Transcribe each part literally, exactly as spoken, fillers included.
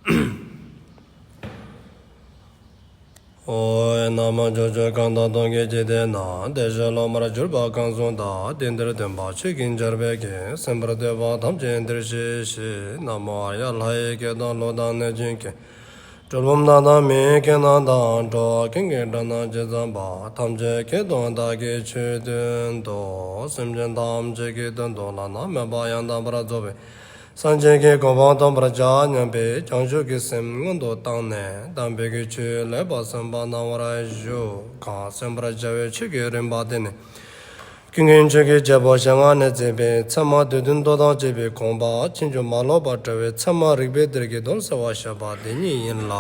ཨོ། ན་མོ། ཕྱོགས་བཅུ་གང་དག་སྟོང་གི་འཇིག་རྟེན་ན། བདེ་གཤེགས་སློབ་མར་གྱུར་པ་གང་གསུངས་དག། དེང་འདིར་སྟོན་པ་ཆོས་ཀྱི་ཆར་འབེབས་ཀྱིས། གསན་པར་འདོད་པ་ཐམས་ཅད་འདིར་གཤེགས་ཤིག། ན་མོ་ཨཱརྱ། ལྷ་ཡི་སྐད་དང་ཀླུ་དང་གནོད་སྦྱིན་སྐད། གྲུལ་བུམ་དག་དང་མི་ཡི་སྐད་རྣམས་དང་། འགྲོ་བ་ཀུན་གྱི་སྒྲ་རྣམས་ཇི་ཙམ་པ། ཐམས་ཅད་སྐད་དུ་བདག་གིས་ཆོས་བསྟན་ཏོ། སེམས་ཅན་ཐམས་ཅད་ཀྱི་དོན་དུ་བླ་ན་མེད་པ་ཡང་དག་པར་རྫོགས་པའི་སངས་རྒྱས་ཀྱི་གོ་འཕང་ཐོབ་པར་བྱ་སྙམ་པའི་བྱང་ཆུབ་ཀྱི་སེམས་སྔོན་དུ་བཏང་ནས། དམ་པའི་གི་ཆོས་ལེགས་པར་གསན་པ་གནང་བར་ཞུ། གང་གསན་པར་བྱ་བའི་ཆོས་ཀྱི་རིམ་པ་དེ་ནི། ཀུན་མཁྱེན་ཆོས་ཀྱི་རྒྱལ་པོ་ཞལ་སྔ་ནས་མཛད་པའི་ཚད་མ་སྡེ་བདུན་མདོ་དང་བཅས་པའི་དགོངས་པ་ཕྱིན་ཅི་མ་ལོག་པར་བཀྲལ་བའི་ཚད་མ་རིགས་པའི་གཏེར་གྱི་དོན་གསལ་བར་བཤད་པ་འདི་ཉིད་ཡིན་ལ།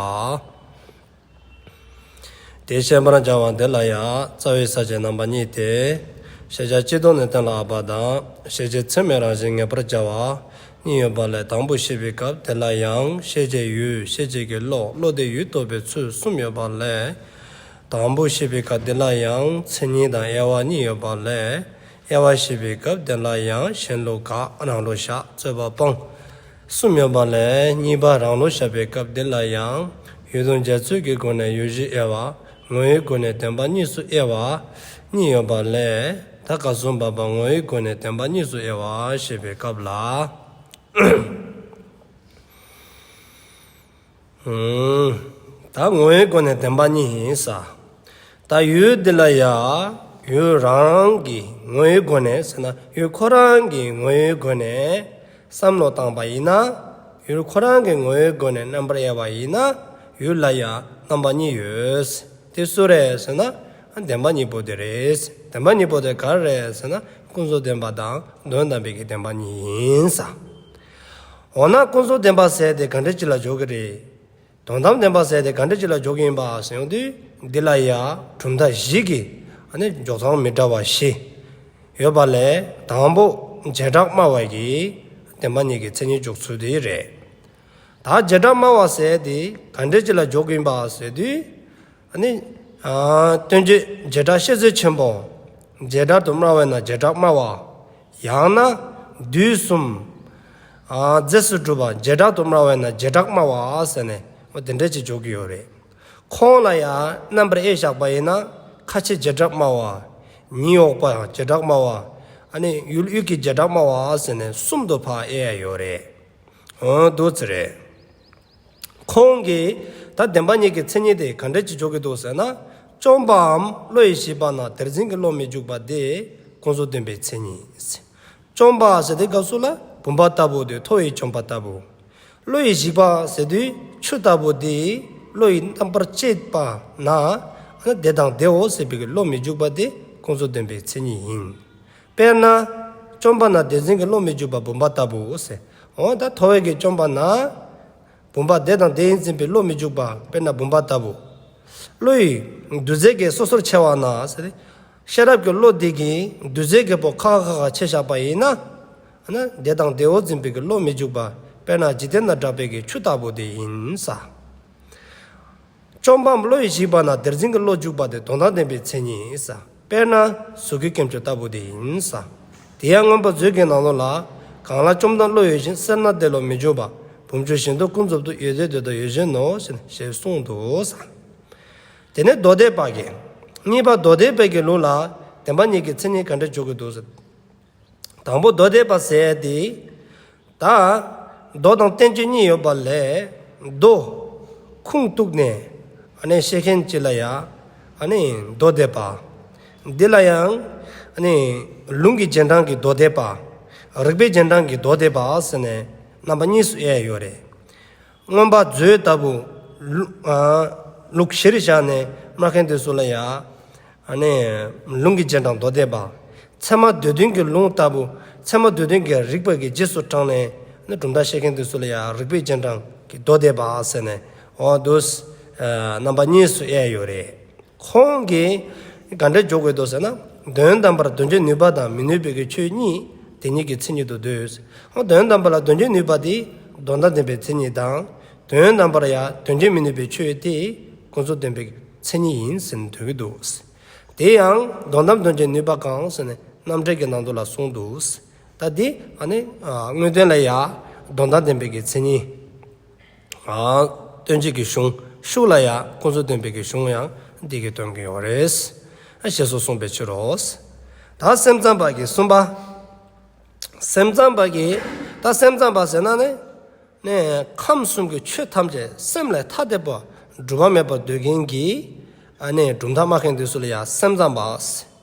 དེ་བཤད་པར་བྱ་བ་འདི་ལ་ཡང་རྩ་བའི་ས་བཅད་རྣམ་པ་གཉིས་ཏེ། ཤེས་བྱ་སྤྱི་ལྡོག་ནས་གཏན་ལ་དབབ་པ་དང་། ཤེས་བྱེད་ཚད་མའི་རང་བཞིན་ངེས་པར་བྱ་བ་གཉིས་ཡོད་པ་ལས། དང་པོ་བཤད་པའི་སྐབས་དེ་ལ་ཡང་ཤེས་བྱའི་ཡུལ། ཤེས་བྱེད་ཀྱི་བློ། བློ་དེས་ཡུལ་རྟོགས་པའི་ཚུལ་གསུམ་ཡོད་པ་ལས། དང་པོ་བཤད་པའི་སྐབས་དེ་ལ་ཡང་མཚན་ཉིད་དང་དབྱེ་བ་གཉིས་ཡོད་པ་ལས། དབྱེ་བ་བཤད་པའི་སྐབས་དེ་ལ་ཡང་གཞན་ལུགས་དགག་རང་ལུགས་བཞག་རྩོད་པ་སྤང་གསུམ་ཡོད་པ་ལས། གཉིས་པ་རང་ལུགས་བཞག་པའི་སྐབས་དེ་ལ་ཡང་ཡུལ་དང་རྒྱ་མཚོའི་སྒོ་ནས་ཡུལ་བཞི་དབྱེ་བ། ངོ་བོའི་སྒོ་ནས་བདེན་པ་གཉིས་སུ་དབྱེ་བ་གཉིས་ཡོད་པ་ལས། ད་སྐབས་སུ་བབ་པ་ངོ་བོའི་སྒོ་ནས་བདེན་པ་གཉིས་སུ་དབྱེ་བ་བཤད་པའི་སྐབས་ལ། ཨུམ། ད་ངོ་བོའི་སྒོ་ནས་བདེན་པ་གཉིས་ཡིན་ས། ད་ཡུལ་འདི་ལ་ཡང་ཡུལ་རང་རང་གི་ངོ་བོའི་སྒོ་ནས་ཟེར་ན། ཡུལ་ཁོ་རང་གི་ངོ་བོའི་སྒོ་ནས་བསམ་བློ་བཏང་པ་ཡིན་ན། ཡུལ་ཁོ་རང་གི་ངོ་བོའི་སྒོ་ནས་རྣམ་པར་དབྱེ་བ་ཡིན་ན། ཡུལ་ལ་ཡང་རྣམ་པ་གཉིས་ཡོད། དེ་སུ་རེད་ཟེར་ན། བདེན་པ་གཉིས་པོ་དེ་རེད། བདེན་པ་གཉིས་པོ་དེ་ག་རེ་རེད་ཟེར་ན། ཀུན་རྫོབ་བདེན་པ་དང་དོན་དམ་པའི་གི་བདེན་པ་གཉིས་ཡིན་ས། འོ་ན་ཀུན་རྫོབ་བདེན་པ་ཟེར་དེ་ག་འདྲ་ཅིག་ལ་འཇོག་གི་རེད། དོན་དམ་བདེན་པ་ཟེར་དེ་ག་འདྲ་ཅིག་ལ་འཇོག་གི་ཡིན་པ་ཟེར་ཡོང་དུས། འདི་ལ་ཡང་གྲུབ་མཐའ་བཞི་གི་ཨ་ནི་འཇོག་སྟངས་མི་འདྲ་བ་བཞི་ཡོད་པ་ལས། དང་པོ་བྱེ་བྲག་སྨྲ་བ་གི་བདེན་པ་གཉིས་ཀྱི་མཚན་ཉིད་འཇོག་ཚུལ་དེ་རེད། ད་བྱེ་བྲག་སྨྲ་བ་ཟེར་དེ་ག་འདྲ་ཅིག་ལ་འཇོག་གི་ཡིན་པ་ཟེར་དུས། ཨ་ནི་ཨ་སྟོན་བྱེད་བྱེ་བྲག་བཤད་མཛོད་ཆེན་པོ། བྱེ་བྲག་ཏུ་སྨྲ་བས་ན་བྱེ་བྲག་སྨྲ་བ། ཡང་ན་དུས་གསུམ་ཨ་རྫས་སུ་གྲུབ་པ་བྱེ་བྲག་ཏུ་སྨྲ་བས་ན་བྱེ་བྲག་སྨྲ་བ་ཟེར་ནས་འོ་དེ་འདྲ་ཅིག་འཇོག་གི་ཡོད་རེད། ཁོང་ལ་ཡང་རྣམ་པར་དབྱེ་བཞག་པ་ཡིན་ན། ཁ་ཆེ་བྱེ་བྲག་སྨྲ་བ། ཉིད་འོག་པ་བྱེ་བྲག་སྨྲ་བ། ཨ་ནི་ཡུལ་དབུས་ཀྱི་བྱེ་བྲག་སྨྲ་བ་ཟེར་ནས་གསུམ་དུ་ཕར་དབྱེ་ཡ་ཡོད་རེད། འོ་འདུག་ཟེར་རེད། ཁོང་གིས་ད་བདེན་པ་གཉིས་ཀྱི་མཚན་ཉིད་དེ་ག་འདྲ་ཅིག་འཇོག་གི་འདུག་ཟེར་ན། བཅོམ་པའམ་བློ་ཡིས་ཞིག་པ་ན། དེར་འཛིན་གྱི་བློ་མི་འཇུག་པ་དེ། ཀུན་རྫོབ་བདེན་པའི་མཚན་ཉིད། བཅོམ་པ་ཟེར་དེ་སྐབས་སུ་ལ་བུམ་པ་ལྟ་བུ་དེ། ཐོ་བས་བཅོམ་པ་ལྟ་བུ། བློ་ཡིས་ཞིག་པ་ཟེར་དུས་ཆུ་ལྟ་བུ་དེ། བློ་ཡིས་རྣམ་པར་དཔྱད་པ་ན། ཨ་ནི་དེ་དང་དེའོ་ཟེར་བའི་གི་བློ་མི་འཇུག་པ་དེ་ཀུན་རྫོབ་བདེན་པའི་མཚན་ཉིད་ཡིན། དཔེར་ན། བཅོམ་པ་ན་དེར་འཛིན་གྱི་བློ་མི་འཇུག་པ་བུམ་པ་ལྟ་བུའོ་ཟེར། འོ་ད་ཐོ་བས་ཀྱིས་བཅོམ་པ་ན། བུམ་པ་དེ་དང་དེ་ཡིན་འཛིན་པའི་བློ་མི་འཇུག་པ་དཔེར་ན་བུམ་པ་ལྟ་བུ། བློ་ཡིས་རྡུལ་རྫས་ཀྱི་སོ་སོར་ཕྱེ་བ་ན་ཟེར་ཏེ། ཤེས་རབ་ཀྱི་བློ་དེ་གིས་རྡུལ་རྫས་ཀྱི་བོ་ཁ་ཁ་ཁ་ཕྱེ་བཞག་པ་ཡིན་ན། ཨ་ནི་དེ་དང་དེའོ་འཛིན་པའི་གི་བློ་མི་འཇུག་པ་དཔེར་ན་འཇིག་རྟེན་ན་གྲགས་པའི་གི་ཆུ་ལྟ་བུ་དེ་ཡིན་ས། བཅོམ་པའམ་བློ་ཡིས་ཞིག་པ་ན། དེར་འཛིན་གྱི་བློ་འཇུག་པ་དེ། དོན་དམ་བདེན་པའི་མཚན་ཉིད་ཡིན་ས། དཔེར་ན་གཟུགས་ཀྱི་སྐྱེ་མཆེད་ལྟ་བུ་དེ་ཡིན་ས། དེ་ཡང་མངོན་པ་མཛོད་ཀྱི་ནང་ལོགས་ལ། གང་ལ་བཅོམ་དང་བློ་ཡོད་བཞིན། སེར་སྣ་དེ་བློ་མི་འཇུག་པ། བུམ་ཆུ་བཞིན་དུ་ཀུན་རྫོབ་ཏུ། ཡོད་དེ་དེ་དང་ཡོད་བཞིན་ནོ། ཞེས་གསུངས་འདུག་ས། དེ་ནས་མདོ་སྡེ་པ་གིས། གཉིས་པ་མདོ་སྡེ་པའི་གི་ལུགས་ལ་བདེན་པ་གཉིས་ཀྱི་མཚན་ཉིད་ག་འདྲ་འཇོག་གི་འདུག་ས། དང་པོ་མདོ་སྡེ་པ་ཟེར་དེ། ད་མདོ་དང་བསྟན་བཅོས་གཉིས་ཡོད་པ་ལས། མདོ་ཁུངས་གཏུགས་ནས་ཨ་ནི་བཤད་མཁན་གཅིག་ལ་ཡ། ཨ་ནི་མདོ་སྡེ་པ། འདི་ལ་ཡང་ཨ་ནི་ལུང་གི་རྗེས་འབྲང་གི་མདོ་སྡེ་པ། རིགས་པའི་རྗེས་འབྲང་གི་མདོ་སྡེ་པ་ཟེར་ནས་རྣམ་པ་གཉིས་སུ་དབྱེ་ཡོད་རེད། མངོན་པ་མཛོད་ལྟ་བུ། ལུ་ཨ་ལུགས་གཞིར་བཞག་ནས་སྨྲ་མཁན་དེ་ཚོ་ལ་ཡ། ཨ་ནི་ལུང་གི་རྗེས་འབྲང་མདོ་སྡེ་པ། ཚད་མ་སྡེ་བདུན་གྱི་ལུང་ལྟ་བུ། ཚད་མ་སྡེ་བདུན་གྱི་རིགས་པ་གི་རྗེས་སུ་འབྲངས་ནས་ནི་གྲུབ་མཐའ་བཤད་མཁན་དེ་ཚོ་ལ་ཡ་རིགས་པའི་རྗེས་འབྲང་གི་མདོ་སྡེ་པ་ཟེར་ནས། འོ་འདུག་ཨ་རྣམ་པ་གཉིས་སུ་དབྱེ་ཡོད་རེད། ཁོང་གིས་ག་འདྲ་འཇོག་དགོས་འདུག་ཟེར་ན། དོན་དམ་པར་དོན་བྱེད་ནུས་པ་དང་མི་ནུས་པའི་གི་ཆོས་གཉིས། དེ་གཉིས་ཀྱི་མཚན་ཉིད་དུ་འདོད། འོ་དོན་དམ་པ་ལ་དོན་བྱེད་ནུས་པ་དེ་དོན་དམ་བདེན་པའི་མཚན་ཉིད་དང་། དོན་དམ་པར་ཡང་དོན་བྱེད་མི་ནུས་པའི་ཆོས་དེ་ཀུན་རྫོབ་བདེན་པའི་མཚན་ཉིད་ཡིན་ཟེར་ནས་འདོད་ཀྱི་འདུག། དེ་ཡང་དོན་དམ་དོན་བྱེད་ནུས་པ་གང་ཟེར་ནས་རྣམ་འགྲེལ་གྱི་ནང་དུ་ལ་གསུངས་འདུག། ད་དེ་ཨ་ནི་ཨ་དངོས་བསྟན་ལ་ཡ་དོན་དམ་བདེན་པའི་གི་མཚན་ཉིད། ཨ་སྟོན་བྱེད་ཀྱི་གཞུང་ཤུགས་ལ་ཡང་ཀུན་རྫོབ་བདེན་པའི་གི་གཞུང་ཡང་འདི་གིས་སྟོན་གྱི་ཡོད་རེད། ཨ་ཞེས་སོགས་གསུངས་པའི་ཕྱིར་རོ། ད་སེམས་ཙམ་པ་གི་གསུམ་པ། སེམས་ཙམ་པ་གི་ད་སེམས་ཙམ་པ་ཟེར་ན་ནི་ནས་ཁམས་གསུམ་གྱི་ཆོས་ཐམས་ཅད་སེམས་ལས་ཐ་དད་པ་སྒྲུབ་པ་མེད་པར་འདོད་མཁན་གྱི་ཨ་ནི་གྲུབ་མཐའ་སྨྲ་མཁན་དེ་ཚོ་ལ་ཡང་སེམས་ཙམ་པ།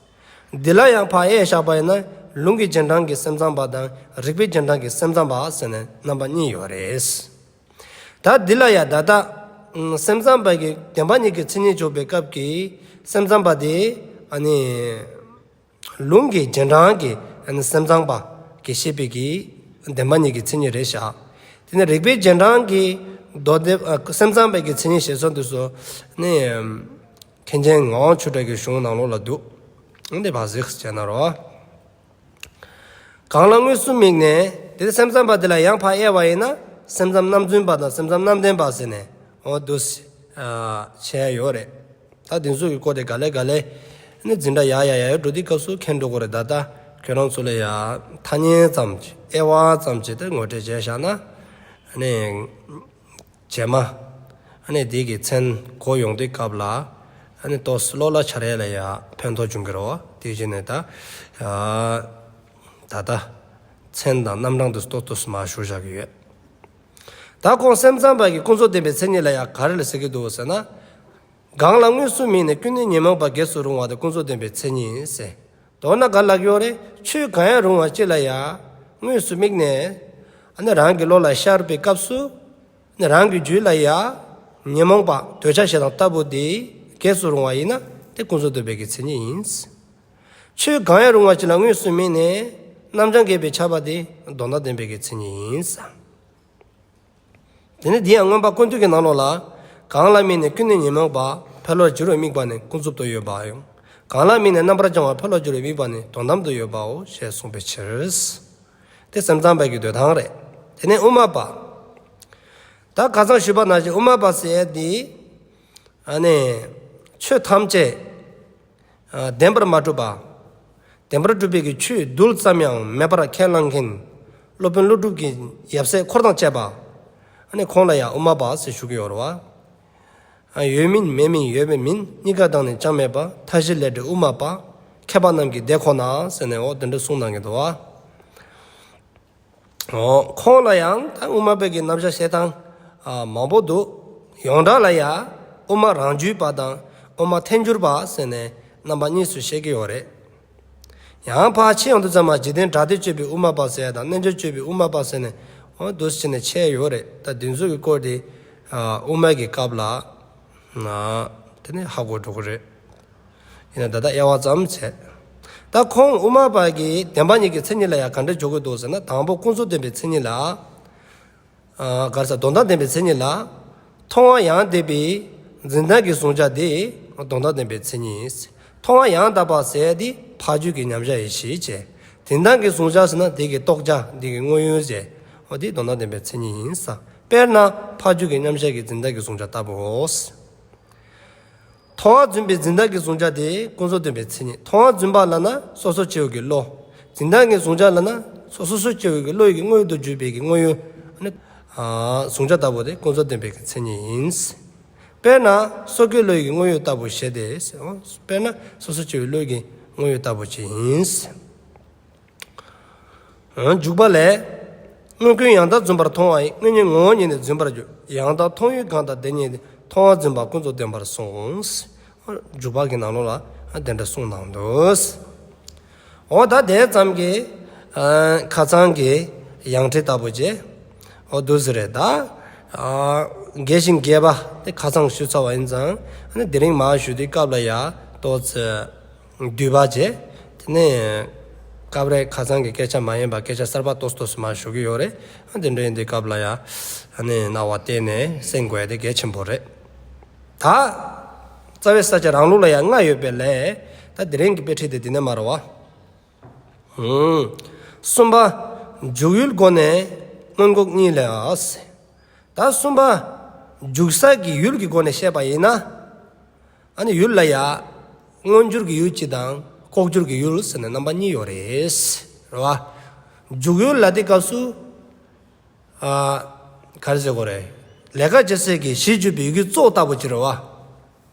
འདི་ལ་ཡང་ཕར་དབྱེ་བཞག་པ་ཡིན་ན་ལུང་གི་རྗེས་འབྲང་གི་སེམས་ཙམ་པ་དང་རིགས་པའི་རྗེས་འབྲང་གི་སེམས་ཙམ་པ་ཟེར་ནས་རྣམ་པ་གཉིས་ཡོད་རེད། ད་འདི་ལ་ཡང་ད་ལྟ་སེམས་ཙམ་པ་གི་བདེན་པ་གཉིས་ཀྱི་མཚན་ཉིད་འཇོག་པའི་སྐབས་ཀྱི་སེམས་ཙམ་པ་དེ་ཨ་ནི་ལུང་གི་རྗེས་འབྲང་གི་ཨ་ནི་སེམས་ཙམ་པ་གི་བཤད་པའི་གི་བདེན་པ་གཉིས་ཀྱི་མཚན་ཉིད་རེད་ཤག་དེ་ནས་རིགས་པའི་རྗེས་འབྲང་གི་མདོ་སྡེ་ཨ་སེམས་ཙམ་པ་གི་མཚན་ཉིད་བཤད་སྲོལ་དེ་ཚོ་ནི་མཁན་ཆེན་ངག་དབང་ཆོས་གྲགས་ཀྱི་གཞུང་ནང་ལོགས་ལ་འདུག་འདི་ཕར་གཟིགས་བྱས་ན་རོ། གང་ལ་དངོས་སུ་དམིགས་ནས། དེ་སེམས་ཙམ་པ་དེ་ལ་ཡང་ཕར་དབྱེ་བ་ཡིན་ན་སེམས་ཙམ་རྣམ་རྫུན་པ་དང་སེམས་ཙམ་རྣམ་བདེན་པ་ཟེར་ནས་འོ་འདུག་སེ་ཨ་བྱས་ཡོད་རེད། ད་དེ་ཚོ་གི་སྐོར་དེ་ག་ལེ་ག་ལེ་ནི་འཛིན་གྲྭ་ཡར་ཡར་ཡར་འགྲོ་དུས་སྐབས་སུ་མཁྱེན་འགྲོ་གི་རེད། ད་ལྟ་ཁྱོད་རང་ཚོ་ལ་ཡང་ཐ་སྙད་ཙམ་གྱི་དབྱེ་བ་ཙམ་གྱི་དེ་ངོ་སྤྲོད་བྱས་བཞག་ན་ནི། རྗེས་མ། ཨ་ནི་དེ་གི་མཚན་གོ་ཡོང་དུས་སྐབས་ལ། ཨ་ནི་ཏོག་ཙམ་བློ་ལ་འཆར་ཡས་ལ་ཡ་ཕན་ཐོགས་འབྱུང་གི་རེད་བ། དེ་བཞིན་ནས་ད། ཨ་ད་ལྟ། མཚན་དང་རྣམ་གྲངས་དེ་ཏོག་ཏོག་ཙམ་མར་ཞུ་བཞག་གི་ཡོད། ད་ཁོང་སེམས་ཙམ་པ་གི་ཀུན་རྫོབ་བདེན་པའི་མཚན་ཉིད་ལ་ཡ་ག་རེ་ལ་ཟེར་གི་འདུག་ཟེར་ན། གང་ལ་དངོས་སུ་དམིགས་ནས་ཀུན་ནས་ཉོན་མོངས་པ་རྒྱས་སུ་རུང་བ་དེ་ཀུན་རྫོབ་བདེན་པའི་མཚན་ཉིད་ཟེར། མདོར་ན་ག་ལབ་ཡོད་རེད། ཆོས་གང་ཡང་རུང་བ་ཅིག་ལ་ཡང་དངོས་སུ་དམིགས་ནས། ཨ་ནི་རང་གི་བློ་ལ་ཤར་བའི་སྐབས་སུ། ཨ་ནི་རང་གི་རྒྱུད་ལ་ཡང་ཉོན་མོངས་པ་འདོད་ཆགས་ཞེ་སྡང་ལྟ་བུ་དེ་རྒྱས་སུ་རུང་བ་ཡིན་ན་དེ་ཀུན་རྫོབ་བདེན་པའི་གི་མཚན་ཉིད་ཡིན། ཆོས་གང་ཡང་རུང་བ་ཅིག་ལ་དངོས་སུ་དམིགས་ནས་རྣམ་བྱང་རྒྱས་པས་ཁྱབ་པ་དེ་དོན་དམ་བདེན་པའི་གི་མཚན་ཉིད་ཡིན། དེ་ནི་འདི་ཡང་མངོན་པ་ཀུན་བཏུས་ཀྱི་ནང་ལོགས་ལ། གང་ལ་དམིགས་ནས་ཀུན་ནས་ཉོན་མོངས་པ་འཕེལ་བར་འགྱུར་བའི་དམིགས་པ་ནི་ཀུན་རྫོབ་ཏུ་ཡོད་པའོ། གང་ལ་དམིགས་ནས་རྣམ་པར་བྱང་བ་འཕེལ་བར་འགྱུར་བའི་དམིགས་པ་ནི་དོན་དམ་དུ་ཡོད་པའོ་ཞེས་གསུངས་པའི་ཕྱིར། དེ་སེམས་ཙམ་པ་གི་འདོད་སྟངས་རེད། དེ་ནས་དབུ་མ་པ། ད་ཁ་སང་ཞུས་པ་ནང་བཞིན་དབུ་མ་པ་ཟེར་ཡས་འདི། ཨ་ནི། ཆོས་ཐམས་ཅད། བདེན་པར་མ་གྲུབ་པ། བདེན་པར་གྲུབ་པའི་གི་ཆོས་རྡུལ་ཙམ་ཡང་མེད་པར་ཁས་བླངས་མཁན། སློབ་དཔོན་ཀླུ་སྒྲུབ་ཀྱི་ཡབ་སྲས་འཁོར་དང་བཅས་པ། ཨ་ནི་ཁོང་ལ་ཡང་དབུ་མ་པ་ཟེར་ཞུ་གི་ཡོད་རེད་བ། ཡོད་མིན་མེད་མིན་ཡོད་པའི་མིན་གཉིས་ཀ་དང་ནི་ཅང་མེད་པ་མཐའ་བཞི་ལས་འབྲས་དབུ་མ་པ། མཁས་པ་རྣམས་ཀྱི་སྡེ་ཁོ་ན་ཟེར་ནས་འོ་དེ་འདྲ་གསུངས་གནང་གི་འདུག་བ། ཨོ། ཁོང་ལ་ཡང་ད་དབུ་མ་པའི་གི་རྣམ་གཞག་བཤད་སྟངས་ཨ་མང་པོ་འདུག་ཡོངས་གྲགས་ལ་ཡང་དབུ་མ་རང་རྒྱུད་པ་དང་དབུ་མ་ཐལ་འགྱུར་པ་ཟེར་ནས་རྣམ་པ་གཉིས་སུ་བཤད་ཀྱི་ཡོད་རེད། ཡང་ཕར་ཕྱེ་ཡོང་དུས་ཙམ་པ་འཇིག་རྟེན་དགྲ་སྡེ་གཅོད་པའི་དབུ་མ་པ་ཟེར་ཡ་དང་རྣལ་འབྱོར་གཅོད་པའི་དབུ་མ་པ་ཟེར་ནས་འོ་འདུག་སེ་བྱས་ནས་ཕྱེ་ཡོད་རེད། ད་འདི་ཚོ་གི་སྐོར་དེ་ཨ་དབུ་མ་གི་སྐབས་ལ་ཨ་དེ་ནས་ཧ་གོ་འགྲོ་གི་རེད། ཡིན་ན་ད་ལྟ་དབྱེ་བ་ཙམ་བྱས། ད་ཁོང་དབུ་མ་པ་གིས་བདེན་པ་གཉིས་ཀྱི་མཚན་ཉིད་ལ་ཡང་ག་འདྲ་འཇོག་གི་འདུག་ཟེར་ན། དང་པོ་ཀུན་རྫོབ་བདེན་པའི་མཚན་ཉིད་ལ། ཨ་ག་རེ་ཟེར། དོན་དམ་བདེན་པའི་མཚན་ཉིད་ལ། མཐོང་བ་ཡང་དག་པའི་འཛིན་སྟངས་ཀྱི་གཟུང་བྱ་དེ་དོན་དམ་བདེན་པའི་མཚན་ཉིད། མཐོང་བ་ཡང་དག་པ་ཟེར་དེ་ཕ་རྒྱུད་ཀྱི་མཉམ་བཞག་ཡེ་ཤེས་བྱས། འཛིན་སྟངས་ཀྱི་གཟུང་བྱ་ཟེར་ན་དེ་གི་རྟོགས་བྱ་དེ་གི་དངོས་ཡུལ་བྱས། འོ་དེ་དོན་དམ་བདེན་པའི་མཚན་ཉིད་ཡིན་ས། དཔེར་ན་ཕ་རྒྱུད་ཀྱི་མཉམ་བཞག་གི་འཛིན་སྟངས་ཀྱི་གཟུང་བྱ་ལྟ་བུའོ། མཐོང་བ་རྫུན་པའི་འཛིན་སྟངས་ཀྱི་གཟུང་བྱ་དེ་ཀུན་རྫོབ་བདེན་པའི་མཚན་ཉིད། མཐོང་བ་རྫུན་པ་ལབ་ན་སོ་སོ་སྐྱེ་བོ་གི་བློ། འཛིན་སྟངས་ཀྱི་གཟུང་བྱ་ལབ་ན་སོ་སོ་སོ་སྐྱེ་བོ་གི་བློ་ཡི་གི་དངོས་ཡུལ་དུ་གྱུར་པའི་གི་དངོས་ཡུལ། ཨ་ནི་ཨ་གཟུང་བྱ་ལྟ་བུ་དེ་ཀུན་རྫོབ་བདེན་པའི་གི་མཚན་ཉིད་ཡིན། དཔེར་ན་སོ་སྐྱེའི་བློ་ཡི་གི་དངོས་ཡུལ་ལྟ་བུ་ཞེས་ཏེ། དཔེར་ན་སོ་སོ་སྐྱེ་བོའི་བློ་ཡི་གི་དངོས་ཡུལ་ལྟ་བུ་ཅིག་ཡིན། འཇུག་པ་ལས། དངོས་ཀུན་ཡང་དག་རྫུན་པར་མཐོང་བ་ཡི། དངོས་ཉིད་ངོ་བོ་ཉིད་ནི་རྫུན་པར་འགྱུར། ཡང་དག་མཐོང་ཡུལ་གང་དག་དེ་ཉིད་དེ། མཐོང་བ་རྫུན་པ་ཀུན་རྫོབ་བདེན་པར་གསུངས། འཇུག་པ་གི་ནང་ལོགས་ལ་དེ་འདྲ་གསུངས་གནང་འདུག་འོ་ད་དེ་ཙམ་གྱིས་ཁ་སང་གི་ཡང་ཁྲིད་ལྟ་བུ་བྱས། འོ་འདུག་སེ་རེད་ད། རྒྱས་ཤིང་རྒྱས་པ་དེ་ཁ་སང་ཞུས་ཚར་བ་ཡིན་ཙང་། དེ་རིང་མར་ཞུ་དུས་སྐབས་ལ་ཡ་ཏོག་ཙམ། བསྡུས་པ་བྱས། དེ་ནས་སྐབས་རེ་ཁ་སང་གི་སྐད་ཆ་མ་ཡིན་པ་སྐད་ཆ་གསར་པ་ཏོག་ཙམ་ཏོག་ཙམ་མར་ཞུ་གི་ཡོད་རེད། དེ་འདྲ་ཡིན་དུས་སྐབས་ལ་ཡ་ཨ་ནི་རྣ་བ་གཏད་ནས་གསན་དགོས་ཡ་དེ་གལ་ཆེན་པོ་རེད། ད་རྩ་བའི་ས་བཅད་རང་ལུགས་ལ་ཡ་ལྔ་ཡོད་པའི་ལས། ད་དེ་རིང་གི་དཔེ་ཁྲིད་དེ་འདི་ནས་མར་རེད་བ། གསུམ་པ། འཇུག་ཡུལ་སྒོ་ནས་སྔོན་འགོག་གཉིས་ལས། ད་གསུམ་པ། འཇུག་ས་གི་ཡུལ་གྱི་སྒོ་ནས་བཤད་པ་ཡིན་ན། ཨ་ནི་ཡུལ་ལ་ཡ། སྔོན་འགྱུར་གྱི་ཡུལ་གཅིག་དང་ལྐོག་གྱུར་གྱི་ཡུལ་ཟེར་ནས་རྣམ་པ་གཉིས་ཡོད་རེད། རེད་བ། འཇུག་ཡུལ་ལ་དེ་སྐབས་སུ། ཨ། ག་རེ་ཟེར་དགོས་རེད། ལས་ཀ་བྱེད་སའི་གི་གཞི་འཇུག་པའི་ཡུལ་གྱི་གཙོ་བོ་ལྟ་བུ་ཅིག་རེད་བ།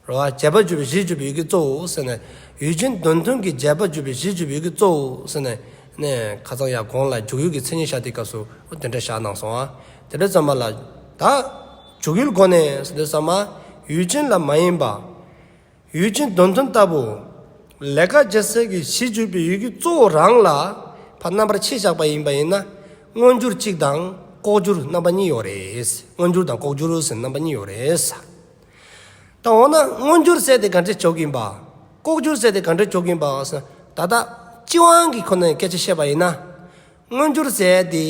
རེད་བ། བྱེད་པ་འཇུག་པའི་གཞི་འཇུག་པའི་ཡུལ་གྱི་གཙོ་བོ་ཟེར་ནས། ཡུལ་ཅན་དོན་མཐུན་གྱི་བྱེད་པ་འཇུག་པའི་གཞི་འཇུག་པའི་ཡུལ་གྱི་གཙོ་བོ་ཟེར་ནས། ནས་ཁ་སང་ཡང་གོང་ལ་འཇུག་ཡུལ་གྱི་མཚན་ཉིད་བཞག་དུས་སྐབས་སུ་དེ་འདྲ་བཞག་གནང་སོང་ཨ། དེ་འདྲ་ཙམ་པ་ལ། ད་འཇུག་ཡུལ་སྒོ་ནས་ཟེར་དུས་ཙམ་པ། ཡུལ་ཅན་ལ་མ་ཡིན་པ། ཡུལ་ཅན་དོན་མཐུན་ལྟ་བུ། ལས་ཀ་བྱེད་སའི་གི་གཞི་འཇུག་པའི་ཡུལ་གྱི་གཙོ་བོ་རང་ལ་ཕར་རྣམ་པར་ཕྱེ་བཞག་པ་ཡིན་པ་ཡིན་ན། མངོན་གྱུར་གཅིག་དང་ལྐོག་གྱུར་རྣམ་པ་གཉིས་ཡོད་རེད། མངོན་གྱུར་དང་ལྐོག་གྱུར་ཟེར་རྣམ་པ་གཉིས་ཡོད་རེད། ད་འོ་ན་མངོན་གྱུར་ཟེར་དེ་ག་འདྲ་འཇོག་གི་ཡིན་པ། ལྐོག་གྱུར་ཟེར་དེ་ག་འདྲ་འཇོག་གི་ཡིན་པ་ཟེར། ད་ལྟ་སྤྱི་དབང་གི་ཁོ་ནས་སྐད་ཆ་བཤད་པ་ཡིན་ན། མངོན་གྱུར་ཟེར་དེ་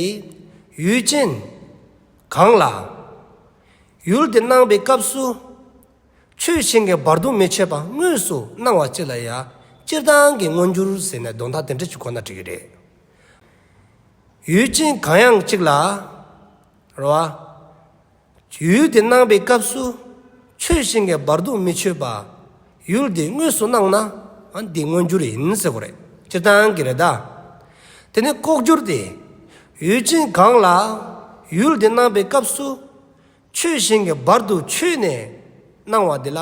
ཡུལ་ཅན་གང་ལ་ཡུལ་དེ་སྣང་བའི་སྐབས་སུ། ཆོས་གཞན་གྱི་བར་དུ་མི་ཆོད་པ་དངོས་སུ་སྣང་བ་ཅིག་ལ་ཡང་སྤྱིར་བཏང་གི་མངོན་གྱུར་ཟེར་ནས་དོན་དག་དེ་འདྲ་ཅིག་གོ་ན་འགྲིག་གི་རེད། ཡུལ་ཅན་གང་ཡང་གཅིག་ལ། རེད་བ། ཡུལ་དེ་སྣང་བའི་སྐབས་སུ། ཆོས་གཞན་གྱི་བར་དུ་མི་ཆོད་པ། ཡུལ་དེ་དངོས་སུ་སྣང་ན། ཨ་འདི་མངོན་གྱུར་ཡིན་ཟེར་དགོས་རེད། སྤྱིར་བཏང་གི་རེད་ད། དེ་ནས་ལྐོག་གྱུར་དེ། ཡུལ་ཅན་གང་ལ། ཡུལ་དེ་སྣང་བའི་སྐབས་སུ། ཆོས་གཞན་གྱི་བར་དུ་ཆོད་ནས་སྣང་བ་འདི་ལ།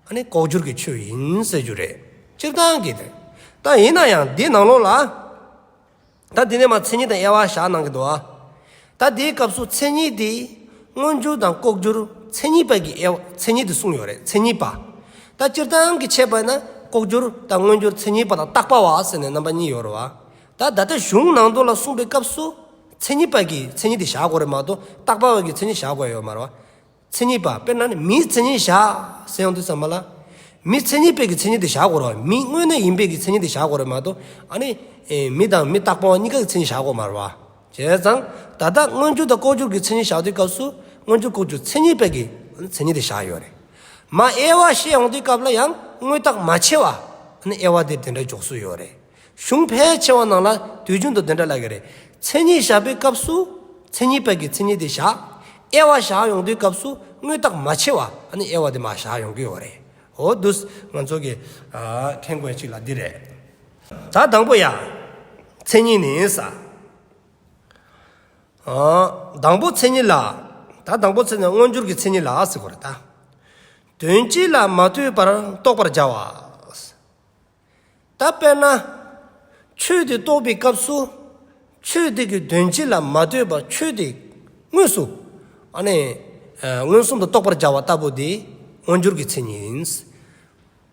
ཨ་ནི་ལྐོག་གྱུར་གྱི་ཆོས་ཡིན་ཟེར་རྒྱུ་རེད། སྤྱིར་བཏང་གི་དེ། ད་ཡིན་ན་ཡང་འདི་ནང་ལོགས་ལ། ད་འདི་ནས་མ་མཚན་ཉིད་དང་དབྱེ་བ་བཞག་གནང་གི་འདུག་ཨ། ད་འདིའི་སྐབས་སུ་མཚན་ཉིད་འདི། མངོན་གྱུར་དང་ལྐོག་གྱུར་མཚན་ཉིད་པ་གི་དབྱེ་བ་མཚན་ཉིད་དེ་གསུངས་ཡོད་རེད། མཚན་ཉིད་པ། ད་སྤྱིར་བཏང་གི་འཆད་པ་ཡིན་ན་ལྐོག་གྱུར་དང་མངོན་གྱུར་མཚན་ཉིད་པ་དང་བཏགས་པ་བ་ཟེར་ནས་རྣམ་པ་གཉིས་ཡོད་རེད་བ། ད་ད་ལྟ་གཞུང་ནང་དུ་ལ་གསུངས་པའི་སྐབས་སུ། མཚན་ཉིད་པ་གི་མཚན་ཉིད་དེ་བཞག་དགོས་རེད་མ་གཏོགས་བཏགས་པ་བ་གི་མཚན་ཉིད་བཞག་དགོས་ཡོད་མ་རེད་བ། མཚན་ཉིད་པ། དཔེར་ན་ནི་མིའི་མཚན་ཉིད་བཞག་ཟེར་ཡོང་དུས་ཙམ་པ་ལ། མི་མཚན་ཉིད་པའི་གི་མཚན་ཉིད་དེ་བཞག་དགོས་རེད་བ། མི་དངོས་གནས་ཡིན་པའི་གི་མཚན་ཉིད་དེ་བཞག་དགོས་རེད་མ་གཏོགས། ཨ་ནི། ཨེ་མི་དང་མི་བཏགས་པ་བ་གཉིས་ཀ་གི་མཚན་ཉིད་བཞག་དགོས་མ་རེད་བ། བྱས་ཙང་ད་ལྟ་མངོན་གྱུར་དང་ལྐོག་གྱུར་གྱི་མཚན་ཉིད་བཞག་དུས་སྐབས་སུ་མངོན་གྱུར་ལྐོག་གྱུར་མཚན་ཉིད་པའི་གི་མཚན་ཉིད་དེ་བཞག་ཡོད་རེད། མ་དབྱེ་བ་བཤད་ཡོང་དུས་སྐབས་ལ་ཡང་དངོས་བཏགས་མ་ཕྱེ་བ། ཨ་ནི་དབྱེ་བ་དེ་དེ་འདྲ་འཇོག་སྲོལ་ཡོད་རེད། གཞུང་ཕལ་ཆེ་བ་ནང་ལ་དུས་རྒྱུན་དུ་དེ་འདྲ་ལབ་ཀྱི་རེད། མཚན་ཉིད་བཞག་པའི་སྐབས་སུ་མཚན་ཉིད་པའི་གི་མཚན་ཉིད་དེ་བཞག། དབྱེ་བ་བཞག་ཡོང་དུས་སྐབས་སུ་དངོས་བཏགས་མ་ཕྱེ་བ། ཨ་ནི་དབྱེ་བ་དེ་མར་བཞག་ཡོང་གི་ཡོད་རེད། འོ་འདུག་ང་ཚོ་གི་ཨ་མཁྱེན་དགོས་ཅིག་ལ་འདི་རེད། ད་དང་པོ་ཡ། མཚན་ཉིད་ནི་ས། ཨ་དང་པོ་མཚན་ཉིད་ལ། ད་དང་པོ་མཚན་ཉིད་མངོན་གྱུར་གྱི་མཚན་ཉིད་ལ་ཟེར་དགོས་རེད་ད། དོན་སྤྱི་ལ་མ་ལྟོས་པར་རྟོགས་པར་བྱ་བ། ད་དཔེར་ན། ཆོས་དེ་རྟོགས་པའི་སྐབས་སུ། ཆོས་དེ་གི་དོན་སྤྱི་ལ་མ་ལྟོས་པར་ཆོས་དེ་དངོས་སུ། ཨ་ནི། ཨ་མངོན་སུམ་དུ་རྟོགས་པར་བྱ་བ་ལྟ་བུ་དེ་མངོན་གྱུར་གྱི་མཚན་ཉིད་ཡིན།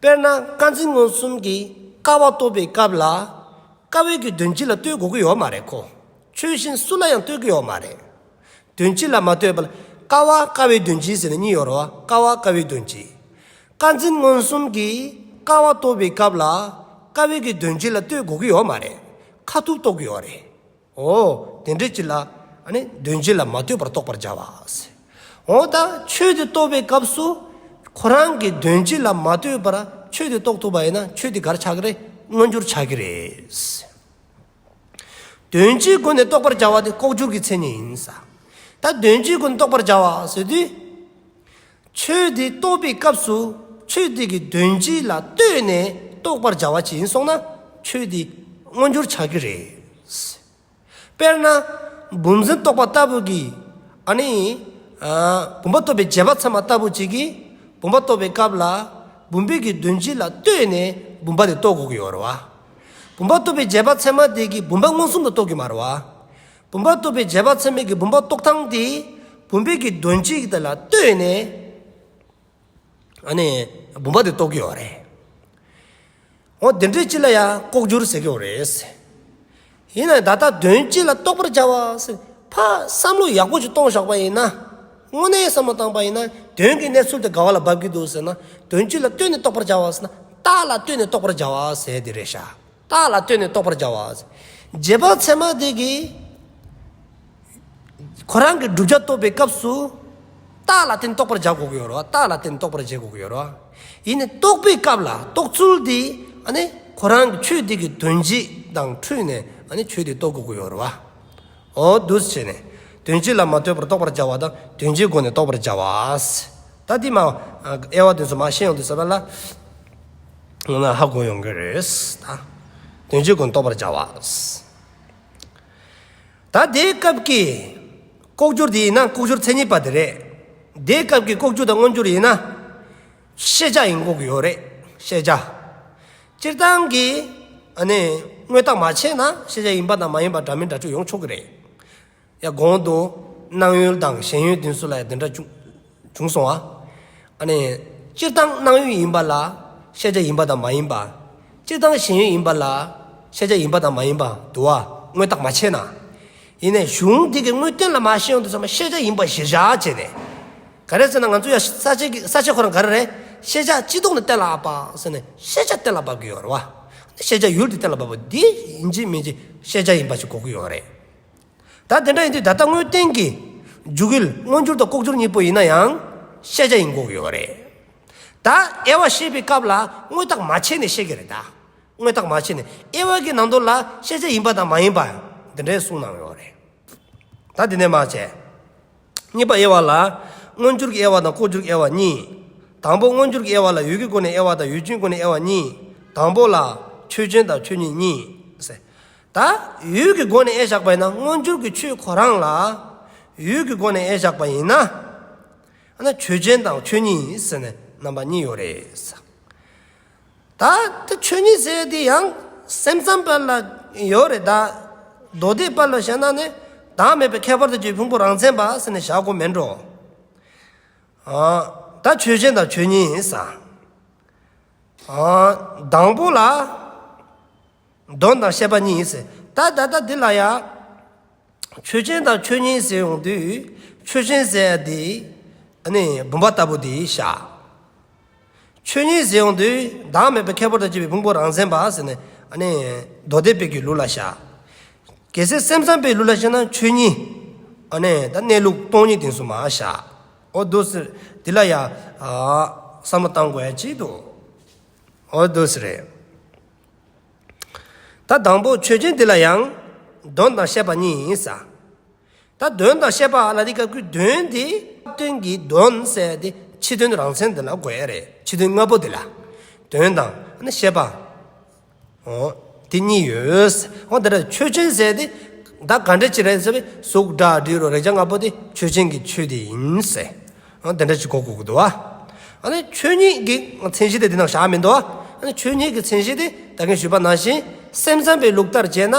དཔེར་ན་ཀ་འཛིན་མངོན་སུམ་གྱིས་ཀ་བ་རྟོགས་པའི་སྐབས་ལ། ཀ་བའི་གི་དོན་སྤྱི་ལ་ལྟོས་དགོས་ཀྱི་ཡོད་མ་རེད་ཁོ། ཆོས་གཞན་སུ་ལ་ཡང་ལྟོས་ཀྱི་ཡོད་མ་རེད། དོན་སྤྱི་ལ་མ་ལྟོས་པར། ཀ་བ་ཀ་བའི་དོན་སྤྱི་ཟེར་ནས་གཉིས་ཡོད་རེད་བ། ཀ་བ་ཀ་བའི་དོན་སྤྱི། ཀ་འཛིན་མངོན་སུམ་གྱིས་ཀ་བ་རྟོགས་པའི་སྐབས་ལ། ཀ་བའི་གི་དོན་སྤྱི་ལ་ལྟོས་དགོས་ཀྱི་ཡོད་མ་རེད། ཁ་ཐུག་རྟོགས་ཀྱི་ཡོད་རེད། འོ། དེ་འདྲ་ཅིག་ལ། ཨ་ནི་དོན་སྤྱི་ལ་མ་ལྟོས་པར་རྟོགས་པར་བྱ་བ་ཟེར། འོ་ད་ཆོས་དེ་རྟོགས་པའི་སྐབས་སུ། ཁོ་རང་གི་དོན་སྤྱི་ལ་མ་ལྟོས་པར་ཆོས་དེ་རྟོགས་ཐུབ་པ་ཡིན་ན་ཆོས་དེ་ག་རེ་ཆགས་ཀྱི་རེད། མངོན་གྱུར་ཆགས་ཀྱི་རེད། དོན་སྤྱིའི་སྒོ་ནས་རྟོགས་པར་བྱ་བ་དེ་ལྐོག་གྱུར་གྱི་མཚན་ཉིད་ཡིན་ས། ད་དོན་སྤྱིའི་སྒོ་ནས་རྟོགས་པར་བྱ་བ་ཟེར་དུས། ཆོས་དེ་རྟོགས་པའི་སྐབས་སུ་ཆོས་དེ་གི་དོན་སྤྱི་ལ་ལྟོས་ནས་རྟོགས་པར་བྱ་བ་ཅིག་ཡིན་སོང་ན་ཆོས་དེ་མངོན་གྱུར་ཆགས་ཀྱི་རེད། དཔེར་ན། བུམ་འཛིན་རྟོག་པ་ལྟ་བུ་གིས། ཨ་ནི། ཨ་བུམ་པ་རྟོགས་པའི་རྗེས་དཔག་ཚད་མ་ལྟ་བུ་ཅིག་གིས། བུམ་པ་རྟོགས་པའི་སྐབས་ལ། བུམ་པའི་གི་དོན་སྤྱི་ལ་ལྟོས་ནས་བུམ་པ་དེ་རྟོགས་དགོས་ཀྱི་ཡོད་རེད་བ། བུམ་པ་རྟོགས་པའི་རྗེས་དཔག་ཚད་མ་དེ་གིས་བུམ་པ་མངོན་སུམ་དུ་རྟོགས་ཀྱི་མ་རེད་བ། བུམ་པ་རྟོགས་པའི་རྗེས་དཔག་ཚད་མའི་གི་བུམ་པ་རྟོགས་སྟངས་དེ། བུམ་པའི་གི་དོན་སྤྱི་དེ་ལ་ལྟོས་ནས། ཨ་ནི་བུམ་པ་དེ་རྟོགས་ཀྱི་ཡོད་རེད། འོ་དེ་འདྲའི་ཅིག་ལ་ཡང་ལྐོག་གྱུར་ཟེར་གྱི་ཡོད་རེད། ཡིན་ན་ད་ལྟ་དོན་སྤྱི་ལ་རྟོགས་པར་བྱ་བ་ཟེར། ཕར་བསམ་བློ་ཡག་པོ་ཅིག་གཏོང་བཞག་པ་ཡིན་ན། དངོས་གནས་བསམ་བློ་བཏང་པ་ཡིན་ན་དོན་གྱི་གནས་ཚུལ་དེ་ག་བ་ལ་འབབ་ཀྱི་འདུག་ཟེར་ན། དོན་སྤྱི་ལ་ལྟོས་ནས་རྟོགས་པར་བྱ་བ་ཟེར་ན། རྟགས་ལ་ལྟོས་ནས་རྟོགས་པར་བྱ་བ་ཟེར་དེ་རེད་ཤག་རྟགས་ལ་ལྟོས་ནས་རྟོགས་པར་བྱ་བ་ཟེར། རྗེས་དཔག་ཚད་མ་དེ་གིས། ཁོ་རང་གི་བསྒྲུབ་བྱ་རྟོགས་པའི་སྐབས་སུ། རྟགས་ལ་བརྟེན་རྟོགས་པར་བྱ་དགོས་ཀྱི་ཡོད་རེད་བ། རྟགས་ལ་བརྟེན་རྟོགས་པར་བྱེད་དགོས་ཀྱི་ཡོད་རེད་བ། ཡིན་ནའི་རྟོགས་པའི་སྐབས་ལ་རྟོགས་ཚུལ་དེ། ཨ་ནི་ཁོ་རང་གི་ཆོས་དེ་གི་དོན་སྤྱི་དང་འཁྲུལ་ནས། ཨ་ནི་ཆོས་དེ་རྟོགས་དགོས་ཀྱི་ཡོད་རེད་བ། འོ་འདུག་སེ་བྱས་ནས། དོན་སྤྱི་ལ་མ་ལྟོས་པར་རྟོགས་པར་བྱ་བ་དང་དོན་སྤྱིའི་སྒོ་ནས་རྟོགས་པར་བྱ་བ། ད་དེ་མ། དབྱེ་བ་དེ་ཚོ་མ་ཤེས་ཡོང་དུས་ཙམ་པ་ལ། ང་ཧ་གོ་ཡོང་གི་རེད། ད་དོན་སྤྱིའི་སྒོ་ནས་རྟོགས་པར་བྱ་བ། ད་དེའི་སྐབས་ཀྱི་ ལྐོག་གྱུར་དེ་ཡིན་ན་ལྐོག་གྱུར་མཚན་ཉིད་པ་དེ་རེད། དེའི་སྐབས་ཀྱི་ལྐོག་གྱུར་དང་མངོན་གྱུར་ཡིན་ན། ཤེས་བྱ་ཡིན་དགོས་ཀྱི་ཡོད་རེད། ཤེས་བྱ། སྤྱིར་བཏང་གི་ཨ་ནི་དངོས་བཏགས་མ་བྱས་ན་ཤེས་བྱ་ཡིན་པ་དང་མ་ཡིན་པ་འདྲ་མིན་འདྲ་ཆོས་ཡོང་ཆོག་གི་རེད། ཡ་གོང་དུ་སྣང་ཡུལ་དང་ཞེན་ཡུལ་དེ་ཚོ་ལ་ཡ་དེ་འདྲ་བྱུང་བྱུང་སོང་ཨ། ཨ་ནི་སྤྱིར་བཏང་སྣང་ཡུལ་ཡིན་པ་ལ་ཤེས་བྱ་ཡིན་པ་དང་མ་ཡིན་པ། སྤྱིར་བཏང་ཞེན་ཡུལ་ཡིན་པ་ལ་ཤེས་བྱ་ཡིན་པ་དང་མ་ཡིན་པ་འདུག་ཨ། དངོས་བཏགས་མ་བྱས་ན། ཡིན་ནའི་གཞུང་འདི་གི་དངོས་བསྟན་ལ་མ་ཤེས་ཡོང་དུས་ཚང་མ་ཤེས་བྱ་ཡིན་པ་གཞིར་བཞག་བྱས་ནས། ག་རེ་ཟེར་ན་ང་ཚོ་ཡ་ས་བཅད་ཀྱི་ས་བཅད་ཁོ་རང་ག་རེ་རེད། ཤེས་བྱ་སྤྱི་ལྡོག་ནས་གཏན་ལ་དབབ་པ་ཟེར་ནས་ཤེས་བྱ་གཏན་ལ་དབབ་ཀྱི་ཡོད་རེད་བ། ཤེས་བྱ་ཡུལ་དེ་གཏན་ལ་དབབ་པ་འདི་ཡིན་གཅིག་མིན་གཅིག་ཤེས་བྱ་ཡིན་པ་ཞིག་གོ་གི་ཡོད་རེད། ད་དེ་འདྲ་ཡིན་དུས་ད་ལྟ་དངོས་བསྟན་གྱི་འཇུག་ཡུལ་མངོན་གྱུར་དང་ལྐོག་གྱུར་གཉིས་པོ་ཡིན་ན་ཡང་ཤེས་བྱ་ཡིན་དགོས་ཀྱི་ཡོད་རེད། ད་དབྱེ་བ་བཤད་པའི་སྐབས་ལ་དངོས་བཏགས་མ་བྱས་ནས་བཤད་ཀྱི་རེད་ད། དངོས་བཏགས་མ་བྱས་ནས་དབྱེ་བ་གི་ནང་དོན་ལ་ཤེས་བྱ་ཡིན་པ་དང་མ་ཡིན་པ་འདི་འདྲའི་གསུངས་གནང་ཡོད་རེད། ད་འདི་ནས་མར་བྱས། གཉིས་པ་དབྱེ་བ་ལ་མངོན་གྱུར་གྱི་དབྱེ་བ་དང་ལྐོག་གྱུར་གྱི་དབྱེ་བ་གཉིས། དང་པོ་མངོན་གྱུར་གྱི་དབྱེ་བ་ལ་ཡུལ་གྱི་སྒོ་ནས་དབྱེ་བ་དང་ཡུལ་ཅན་སྒོ་ནས་དབྱེ་བ་གཉིས། དང་པོ་ལ་ཆོས་ཅན་དང་ཆོས་ཉིད་གཉིས་ཟེར། ད་ཡུལ་གྱི་སྒོ་ནས་དབྱེ་བཞག་པ་ཡིན་ན་མངོན་གྱུར་གྱི་ཆོས་ཁོ་རང་ལ་ཡུལ་གྱི་སྒོ་ནས་དབྱེ་བཞག་པ་ཡིན་ན། ཨ་ན་ཆོས་ཅན་དང་ཆོས་ཉིད་ཟེར་ནས་རྣམ་པ་གཉིས་ཡོད་རེད། ད་དེ་ཆོས་ཉིད་ཟེར་དེ་ཡང་སེམས་ཙམ་པ་ལ་ཡོད་རེད་ད། མདོ་སྡེ་པ་ལ་བཤད་ན་ནི་བདག་མེད་པའི་ཁྱད་པར་དུ་བྱས་པའི་ཕུང་པོ་རང་མཚན་པ་ཟེར་ནས་བཞག་དགོས་མེད་འགྲོ། ཨ་ད་ཆོས་ཅན་དང་ཆོས་ཉིད་ཟེར། ཨ་དང་པོ་ལ་དོན་དང་ཤེས་པ་གཉིས་ཟེར། ད་ད་ལྟ་འདི་ལ་ཡ། ཆོས་ཅན་དང་ཆོས་ཉིད་ཟེར་ཡོང་དུས་ཆོས་ཅན་ཟེར་ཡ་དེ་ཨ་ནི་བུམ་པ་ལྟ་བུ་དེ་བཞག་ཆོས་ཉིད་ཟེར་ཡོང་དུས་བདག་མེད་པའི་ཁྱད་པར་དུ་བྱས་པའི་ཕུང་པོ་རང་མཚན་པ་ཟེར་ནས་ཨ་ནི་མདོ་སྡེ་པའི་གི་ལུགས་ལ་བཞག་གལ་སྲིད་སེམས་ཙམ་པའི་ལུགས་ལ་བཤད་ན་ཆོས་ཉིད་ཨ་ནི་ད་གནས་ལུགས་སྟོང་ཉིད་དེ་ཚོ་མར་བཞག་འོ་འདུག་ཟེར། འདི་ལ་ཡ་ཨ་བསམ་བློ་བཏང་དགོས་ཡ་ཅིག་འདུག་འོ་འདུག་ཟེར་རེད། ད་དང་པོ་ཆོས་ཅན་འདི་ལ་ཡང་དོན་དང་ཤེས་པ་གཉིས་ཡིན་ས། ད་དོན་དང་ཤེས་པ་ལ་འདི་སྐབས་ཀྱི་དོན་འདི་སྟོན་གྱི་དོན་ཟེར་ཏེ་ཕྱི་དོན་རང་མཚན་འདི་ལ་གོ་ཡ་རེད། ཕྱི་དོན་ལྔ་པོ་འདི་ལ་དོན་དང་ཤེས་པ། འོ་དེ་གཉིས་ཡོད། འོ་དེ་འདྲ་ཆོས་ཅན་ཟེར་ཏེ་ད་ག་འདྲ་ཅིག་རེད་ཟེར་བའི་གཟུགས་སྒྲ་དྲི་རོ་རེག་བྱ་ལྔ་པོ་དེ་ཆོས་ཅན་གྱི་ཆོས་དེ་ཡིན་ཟེར། ཨ་དེ་འདྲ་ཅིག་གོ་དགོས་ཀྱི་འདུག་ཨ། ཨ་ནི་ཆོས་ཉིད་ཀྱི་མཚན་གཞི་དེ་འདི་ནང་བཞག་མི་འདུག་ཨ། ཨ་ནི་ཆོས་ཉིད་ཀྱི་མཚན་གཞི་དེ་ད་གིན་ཞུས་པ་ནང་བཞིན་སེམས་ཙམ་པའི་ལུགས་ལྟར་བྱས་ན་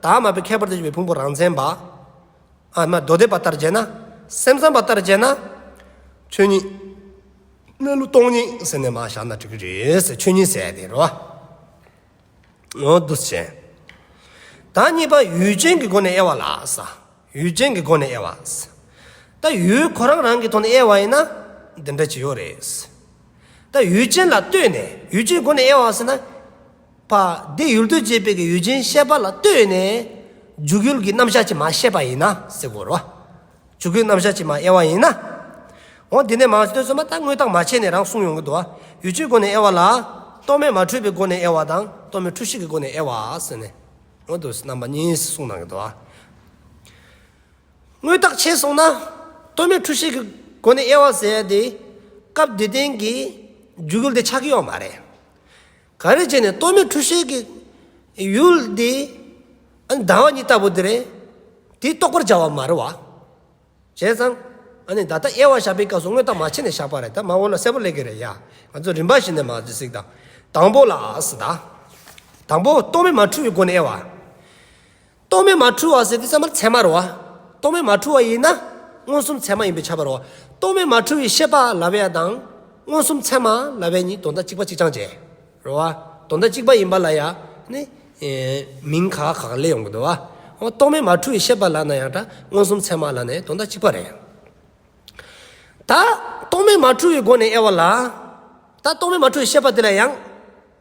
བདག་མེད་པའི་ཁྱད་པར་དུ་བྱས་པའི་ཕུང་པོ་རང་མཚན་པ། ཨ་མ་མདོ་སྡེ་པ་ལྟར་བྱས་ན། སེམས་ཙམ་པ་ལྟར་བྱས་ན། ཆོས་ཉིད། གནས་ལུགས་སྟོང་ཉིད་ཟེར་ནས་མར་བཞག་ན་འགྲིག་གི་རེད་ཟེར། ཆོས་ཉིད་ཟེར་ཡ་དེ་རེད་བ། འོ་འདུག་སེ་བྱས། ད་གཉིས་པ་ཡུལ་ཅན་གྱི་སྒོ་ནས་དབྱེ་བ་ལ་ཟེར། ཡུལ་ཅན་གྱི་སྒོ་ནས་དབྱེ་བ་ཟེར། ད་ཡུལ་ཁོ་རང་རང་གི་ཐོག་ནས་དབྱེ་བ་ཡིན་ན་འདི་འདྲ་ཅིག་ཡོད་རེད། ད་ཡུལ་ཅན་ལ་ལྟོས་ནས་ཡུལ་ཅན་སྒོ་ནས་དབྱེ་བ་ཟེར་ན། ཕ་འདི་ཡུལ་དུ་བྱེད་པའི་གི་ཡུལ་ཅན་ཤེས་པ་ལ་ལྟོས་ནས་འཇུག་ཡུལ་གྱི་རྣམ་གཞག་ཅིག་མར་བཤད་པ་ཡིན་ན་ཟེར་དགོས་རེད་བ། འཇུག་ཡུལ་རྣམ་གཞག་ཅིག་མར་དབྱེ་བ་ཡིན་ན། འོ་འདི་ནས་མར་ལྟོས་ཚང་མ་ད་དངོས་བཏགས་མ་བྱས་ནས་རང་གསུངས་ཡོང་གི་འདུག་བ། ཡུལ་ཅན་སྒོ་ནས་དབྱེ་བ་ལ། རྟོག་མེད་མ་འཁྲུལ་བའི་སྒོ་ནས་དབྱེ་བ་དང་རྟོག་མེད་འཁྲུལ་ཤེས་ཀྱི་སྒོ་ནས་དབྱེ་བ་ཟེར་ནས། འོ་འདུག་སེ་རྣམ་པ་གཉིས་གསུངས་གནང་གི་འདུག་བ། དངོས་བཏགས་ཆེ་སོང་ན། རྟོག་མེད་འཁྲུལ་ཤེས་ཀྱི་སྒོ་ནས་དབྱེ་བ་ཟེར་ཡ་དེ། སྐབས་དེ་སྟེང་གི་འཇུག་ཡུལ་དེ་ཆགས་ཀྱི་ཡོད་མ་རེད། ག་རེ་བྱས་ནས་རྟོག་མེད་འཁྲུལ་ཤེས་ཀྱི་ཡུལ་དེ། ཨ་ནི་ཟླ་བ་གཉིས་ལྟ་བུ་དེ་རེད། དེ་རྟོགས་པར་བྱ་བ་མ་རེད་བ། བྱས་ཙང་། ཨ་ནི་ད་ལྟ་དབྱེ་བ་བཞག་པའི་སྐབས་སུ་དངོས་བཏགས་མ་བྱས་ནས་བཞག་པ་རེད། ད་མ་འོ་ལ་གསལ་པོ་སླེབས་ཀྱི་རེད་ཡ། ང་ཚོ་རིམ་པ་བཞིན་ནས་མར་ཅིག་གཟིགས་དང་། དང་པོ་ལ་ཟེར་ད། དང་པོ་རྟོག་མེད་མ་འཁྲུལ་བའི་སྒོ་ནས་དབྱེ་བ། རྟོག་མེད་མ་འཁྲུལ་བ་ཟེར་དུས་ཙམ་པར་ཚད་མ་རེད་བ། རྟོག་མེད་མ་འཁྲུལ་བ་ཡིན་ན་མངོན་སུམ་ཚད་མ་ཡིན་པས་ཁྱབ་པ་རེད་བ། རྟོག་མེད་མ་འཁྲུལ་བའི་ཤེས་པ་ལབ་ཡ་དང་མངོན་སུམ་ཚད་མ་ལབ་ཡ་གཉིས་དོན་དག་གཅིག་པ་གཅིག་རྐྱང་བྱས། རེད་བ། དོན་དག་གཅིག་པ་ཡིན་པ་ལ་ཡ་ནི་ཨེ་མིང་ཁ་ཁ་ལས་ཡོང་གི་འདུག་བ། འོ་རྟོག་མེད་མ་འཁྲུལ་བའི་ཤེས་པ་ལབ་ན་ཡང་འདྲ་མངོན་སུམ་ཚད་མ་ལབ་ནས་དོན་དག་གཅིག་པ་རེད། ད་རྟོག་མེད་མ་འཁྲུལ་བའི་སྒོ་ནས་དབྱེ་བ་ལ། ད་རྟོག་མེད་མ་འཁྲུལ་བའི་ཤེས་པ་དེ་ལ་ཡང་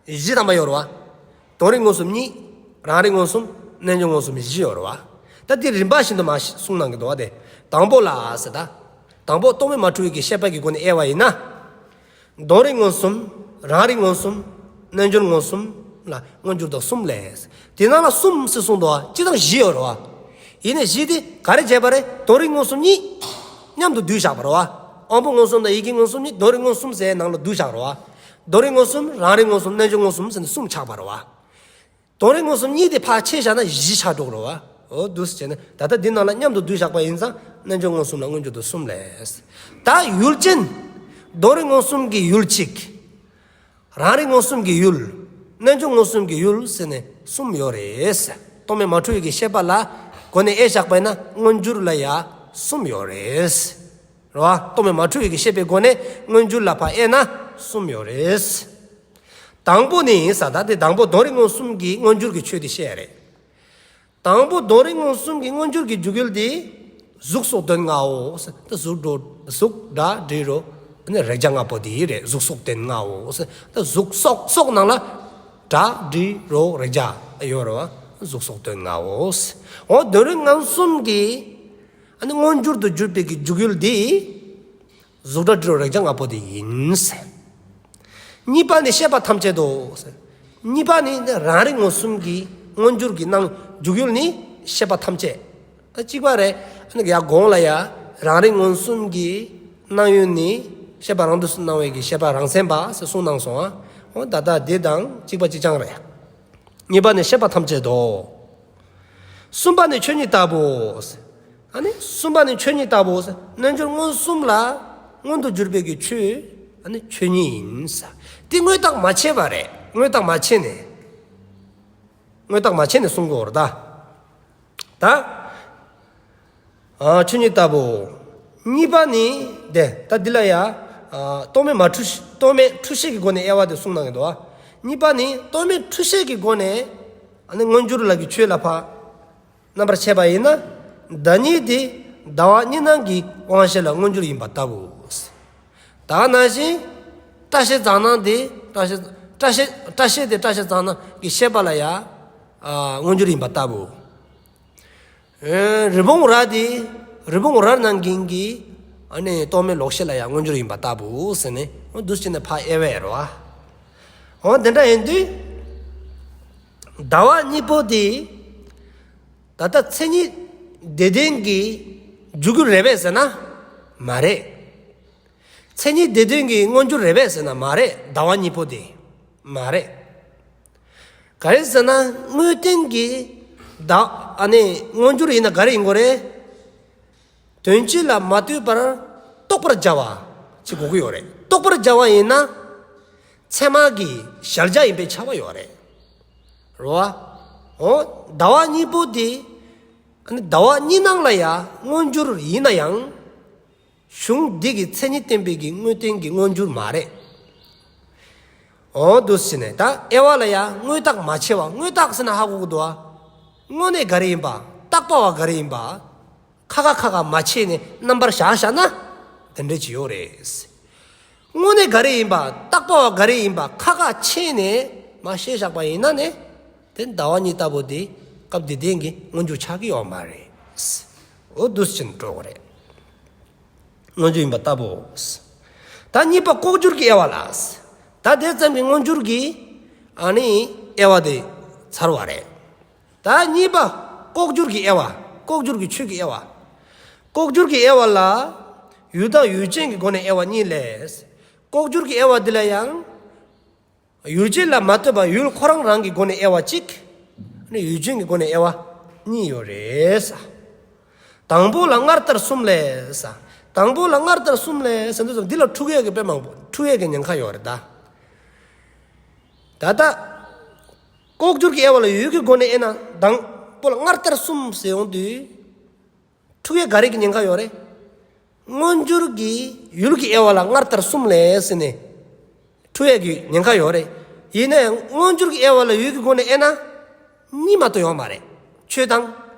བཞི་ཐམ་པ་ཡོད་རེད་བ། དོན་རིག་མངོན་སུམ་གཉིས། རང་རིག་མངོན་སུམ། རྣལ་འབྱོར་མངོན་སུམ་བཞི་ཡོད་རེད་བ། ད་དེ་རིམ་པ་བཞིན་དུ་མར་གསུངས་གནང་གི་འདུག་བ་དེ། དང་པོ་ལ་ཟེར་ད། དང་པོ་རྟོག་མེད་མ་འཁྲུལ་བའི་གི་ཤེས་པ་གི་སྒོ་ནས་དབྱེ་བ་ཡིན་ན། དོན་རིག་མངོན་སུམ། རང་རིག་མངོན་སུམ། རྣལ་འབྱོར་མངོན་སུམ་ལ་མངོན་གྱུར་དུ་གསུམ་ལས། དེ་ནང་ལ་གསུམ་ཟེར་གསུངས་འདུག་བ། སྤྱིར་བཏང་བཞི་ཡོད་རེད་བ། ཡིན་ནའི་བཞི་དེ་ག་རེ་བྱས་པ་རེད། དོན་རིག་མངོན་སུམ་གཉིས་མཉམ་དུ་བསྡུས་བཞག་པ་རེད་བ། དབང་པོ་མངོན་སུམ་དང་ཡིད་ཀྱི་མངོན་སུམ་གཉིས་དོན་རིག་མངོན་སུམ་ཟེར་ནང་ལ་བསྡུས་བཞག་རེད་བ། དོན་རིག་མངོན་སུམ། རང་རིག་མངོན་སུམ། རྣལ་འབྱོར་མངོན་སུམ་ཟེར་ནས་གསུམ་ཆགས་པ་རེད་བ། དོན་རིག་མངོན་སུམ་གཉིས་དེ་ཕར་ཕྱེ་བཞག་ན་བཞི་ཆགས་འགྲོ་གི་རེད་བ། འོ་འདུག་སེ་བྱས་ནས་ད་ལྟ་འདི་ནང་ལ་མཉམ་དུ་བསྡུས་བཞག་པ་ཡིན་ཙང་ རྣལ་འབྱོར་མངོན་སུམ་ལ་མངོན་གྱུར་དུ་གསུམ་ལས། ད་ཡུལ་ཅན། དོན་རིག་མངོན་སུམ་གྱི་ཡུལ་གཅིག། རང་རིག་མངོན་སུམ་གྱི་ཡུལ། རྣལ་འབྱོར་མངོན་སུམ་གྱི་ཡུལ་ཟེར་ནས་གསུམ་ཡོད་རེད། རྟོག་མེད་མ་འཁྲུལ་བའི་གི་ཤེས་པ་ལ་སྒོ་ནས་དབྱེ་བཞག་པ་ཡིན་ན་མངོན་གྱུར་ལ་ཡ་གསུམ་ཡོད་རེད། རེད་བ། རྟོག་མེད་མ་འཁྲུལ་བའི་གི་ཤེས་པའི་སྒོ་ནས་མངོན་གྱུར་ལ་ཕར་དབྱེ་ན་གསུམ་ཡོད་རེད། དང་པོ་ནི་ས་ད་དེ་དང་པོ་དོན་རིག་མངོན་སུམ་གྱི་མངོན་གྱུར་གྱི་ཆོས་དེ་བཤད་རེད། དང་པོ་དོན་རིག་མངོན་སུམ་གྱི་མངོན་གྱུར་གྱི་འཇུག་ཡུལ་དེ། གཟུགས་སོགས་དོན་ལྔའོ། ད་གཟུགས་སྒྲ་གཟུགས་སྒྲ་དྲི་རོ། ཨ་ནི་རེག་བྱ་ལྔ་པོ་དེ་རེད། གཟུགས་སོགས་དོན་ལྔའོ། ད་གཟུགས་སོགས་སོགས་ནང་ལ་སྒྲ་དྲི་རོ་རེག་བྱ་ཡོད་རེད་བ། གཟུགས་སོགས་དོན་ལྔའོ། འོ་དོན་རིག་མངོན་སུམ་གྱི་ཨ་ནི་མངོན་གྱུར་དུ་གྱུར་པའི་གི་འཇུག་ཡུལ་དེ། གཟུགས་སྒྲ་དྲི་རོ་རེག་བྱ་ལྔ་པོ་དེ་ཡིན། གཉིས་པ་ནི་ཤེས་པ་ཐམས་ཅད་དོ། གཉིས་པ་ནི་རང་རིག་མངོན་སུམ་གྱི་མངོན་གྱུར་གྱི་སྣང་འཇུག་ཡུལ་ནི་ཤེས་པ་ཐམས་ཅད། ད་གཅིག་པ་རེད། ཨ་ནི་ཡ་གོང་ལ་ཡ་རང་རིག་མངོན་སུམ་གྱི་སྣང་ཡུལ་ནི་ཤེས་པ་རང་དུ་སྣང་བའི་གི་ཤེས་པ་རང་མཚན་པ་ཟེར་གསུངས་གནང་སོང་ཨ། འོ་ད་ལྟ་འདི་དང་གཅིག་པ་གཅིག་རྐྱང་རེད། གཉིས་པ་ནི་ཤེས་པ་ཐམས་ཅད་དོ། གསུམ་པ་ནི་ཆོས་ཉིད་ལྟ་བུའོ། ཨ་ནི་གསུམ་པ་ནི་ཆོས་ཉིད་ལྟ་བུའོ། རྣལ་འབྱོར་མངོན་སུམ་ལ་མངོན་དུ་གྱུར་པའི་གི་ཆོས། ཨ་ནི་ཆོས་ཉིད་ཡིན་ས། དེ་དངོས་བཏགས་མ་ཕྱེ་བ་རེད། དངོས་བཏགས་མ་ཕྱེ་ནས། དངོས་བཏགས་མ་ཕྱེ་ནས་གསུང་གི་ཡོད་རེད་ད། ད། ཨ་ཆོས་ཉིད་ལྟ་བུ། གཉིས་པ་ནི་དེ་ད་འདི་ལ་ཡ། ཨ་རྟོག་མེད་མ་འཁྲུལ་རྟོག་མེད་འཁྲུལ་ཤེས་ཀྱི་སྒོ་ནས་དབྱེ་བ་དེ་གསུངས་གནང་གི་འདུག་བ། གཉིས་པ་ནི་རྟོག་མེད་འཁྲུལ་ཤེས་ཀྱི་སྒོ་ནས་ཨ་ནི་མངོན་གྱུར་ལ་གི་ཆོས་ལ་ཕར་རྣམ་པར་ཕྱེ་བ་ཡིན་ན། བདག་ཉིད་དེ་ཟླ་བ་གཉིས་སྣང་གི་དབང་ཤེས་ལ་མངོན་གྱུར་ཡིན་པ་ལྟ་བུ། ད་ག་ནང་བཞིན་སྐྲ་ཤད་རྩ་སྣང་དེ་སྐྲ་ཤད་སྐྲ་ཤད་སྐྲ་ཤད་དེ་སྐྲ་ཤད་རྩ་སྣང་གི་ཤེས་པ་ལ་ཡ་ཨ་མངོན་གྱུར་ཡིན་པ་ལྟ་བུ། ཨེ་རི་བོང་རྭ་དེ་རི་བོང་རྭར་སྣང་མཁན་གྱི་ཨ་ནི་རྟོག་མེད་ལོག་ཤེས་ལ་ཡང་མངོན་གྱུར་ཡིན་པ་ལྟ་བུ་ཟེར་ནས་འོ་འདུག་སེ་བྱས་ནས་ཕར་དབྱེ་བ་ཡོད་རེད་བ། འོ་དེ་འདྲ་ཡིན་དུས་ཟླ་བ་གཉིས་པོ་དེ་ད་ལྟ་མཚན་ཉིད་དེ་ལྡན་གྱི་འཇུག་ཡུལ་རེད་པས་ཟེར་ན་མ་རེད། མཚན་ཉིད་དེ་ལྡན་གྱི་མངོན་གྱུར་རེད་པས་ཟེར་ན་མ་རེད། ཟླ་བ་གཉིས་པོ་དེ་མ་རེད། ག་རེ་ཟེར་ན་དངོས་བསྟན་གྱི་ཟླ་ཨ་ནི་མངོན་གྱུར་ཡིན་ན་ག་རེ་ཡིན་དགོས་རེད། དོན་སྤྱི་ལ་མ་ལྟོས་པར་རྟོགས་པར་བྱ་བ་ཅིག་དགོས་ཀྱི་ཡོད་རེད། རྟོགས་པར་བྱ་བ་ཡིན་ན་ཚད་མ་གི་གཞལ་བྱ་ཡིན་པས་ཁྱབ་པ་ཡོད་རེད། རེད་བ། འོ་ཟླ་བ་གཉིས་པོ་དེ་ཨ་ནི་ཟླ་བ་གཉིས་སྣང་ལ་ཡང་མངོན་གྱུར་ཡིན་ན་ཡང་། གཞུང་འདི་གི་མཚན་ཉིད་བསྟན་པའི་གི་དངོས་བསྟན་གྱི་མངོན་གྱུར་མ་རེད། འོ་འདུག་སེ་ནས་ད་དབྱེ་བ་ལ་ཡང་དངོས་བཏགས་མ་ཕྱེ་བ། དངོས་བཏགས་ཟེར་ན་ཧ་གོ་གི་འདུག་བ། དངོས་གནས་ག་རེ་ཡིན་པ། བཏགས་པ་བ་ག་རེ་ཡིན་པ། ཁ་ཁ་ཁ་ཁ་མ་ཕྱེ་ནས་རྣམ་པར་བཞག་བཞག་ན་དེ་འདྲ་ཅིག་ཡོད་རེད། དངོས་གནས་ག་རེ་ཡིན་པ། བཏགས་པ་བ་ག་རེ་ཡིན་པ། ཁ་ཁ་ཕྱེ་ནས་མར་ཤེས་བཞག་པ་ཡིན་ན་ནི་དེ་ཟླ་བ་གཉིས་ལྟ་བུ་དེ་སྐབས་དེ་ལྡན་གྱི་མངོན་གྱུར་ཆགས་ཀྱི་ཡོད་མ་རེད། འོ་འདུག་སེ་བྱས་ནས་འགྲོ་དགོས་རེད། མངོན་གྱུར་ཡིན་པ་ལྟ་བུའོ། ད་གཉིས་པ་ལྐོག་གྱུར་གྱི་དབྱེ་བ་ལ། ད་དེ་ཙམ་གྱིས་མངོན་གྱུར་གྱི་ཨ་ནི་དབྱེ་བ་དེ་ཚར་བ་རེད། ད་གཉིས་པ་ལྐོག་གྱུར་གྱི་དབྱེ་བ། ལྐོག་གྱུར་གྱི་ཆོས་ཀྱི་དབྱེ་བ། ལྐོག་གྱུར་གྱི་དབྱེ་བ་ལ་ཡུལ་དང་ཡུལ་ཅན་གྱི་སྒོ་ནས་དབྱེ་བ་གཉིས་ལས། ལྐོག་གྱུར་གྱི་དབྱེ་བ་འདི་ལ་ཡང་ཡུལ་ཅན་ལ་མ་ལྟོས་པར་ཡུལ་ཁོ་རང་རང་གི་སྒོ་ནས་དབྱེ་བ་གཅིག། ཨ་ནི་ཡུལ་ཅན་གྱི་སྒོ་ནས་དབྱེ་བ་གཉིས་ཡོད་རེད་ས། དང་པོ་ལ་སྔར་ལྟར་གསུམ་ལས་ས། དང་པོ་ལ་སྔར་ལྟར་གསུམ་ལས་ཟེར་དུས་ཙམ་འདི་ལ་འཁྲུག་ཡས་ཀྱི་དཔེ་མང་པོ་འཁྲུག་ཡས་ཀྱི་ཉེན་ཁ་ཡོད་རེད་ད། ད་ལྟ་ལྐོག་གྱུར་གྱི་དབྱེ་བ་ལ་ཡུལ་གྱི་སྒོ་ནས་དབྱེ་ན་དང་པོ་ལ་སྔར་ལྟར་གསུམ་ཟེར་ཡོང་དུས། འཁྲུག་ཡས་ག་རེ་གི་ཉེན་ཁ་ཡོད་རེད། མངོན་གྱུར་གྱི་ཡུལ་གྱི་དབྱེ་བ་ལ་སྔར་ལྟར་གསུམ་ལས་ཟེར་ནས་འཁྲུག་ཡས་ཀྱི་ཉེན་ཁ་ཡོད་རེད། ཡིན་ན་ཡང་མངོན་གྱུར་གྱི་དབྱེ་བ་ལ་ཡུལ་གྱི་སྒོ་ནས་དབྱེ་ན་གཉིས་མ་གཏོགས་ཡོད་མ་རེད། ཆོས་དང་།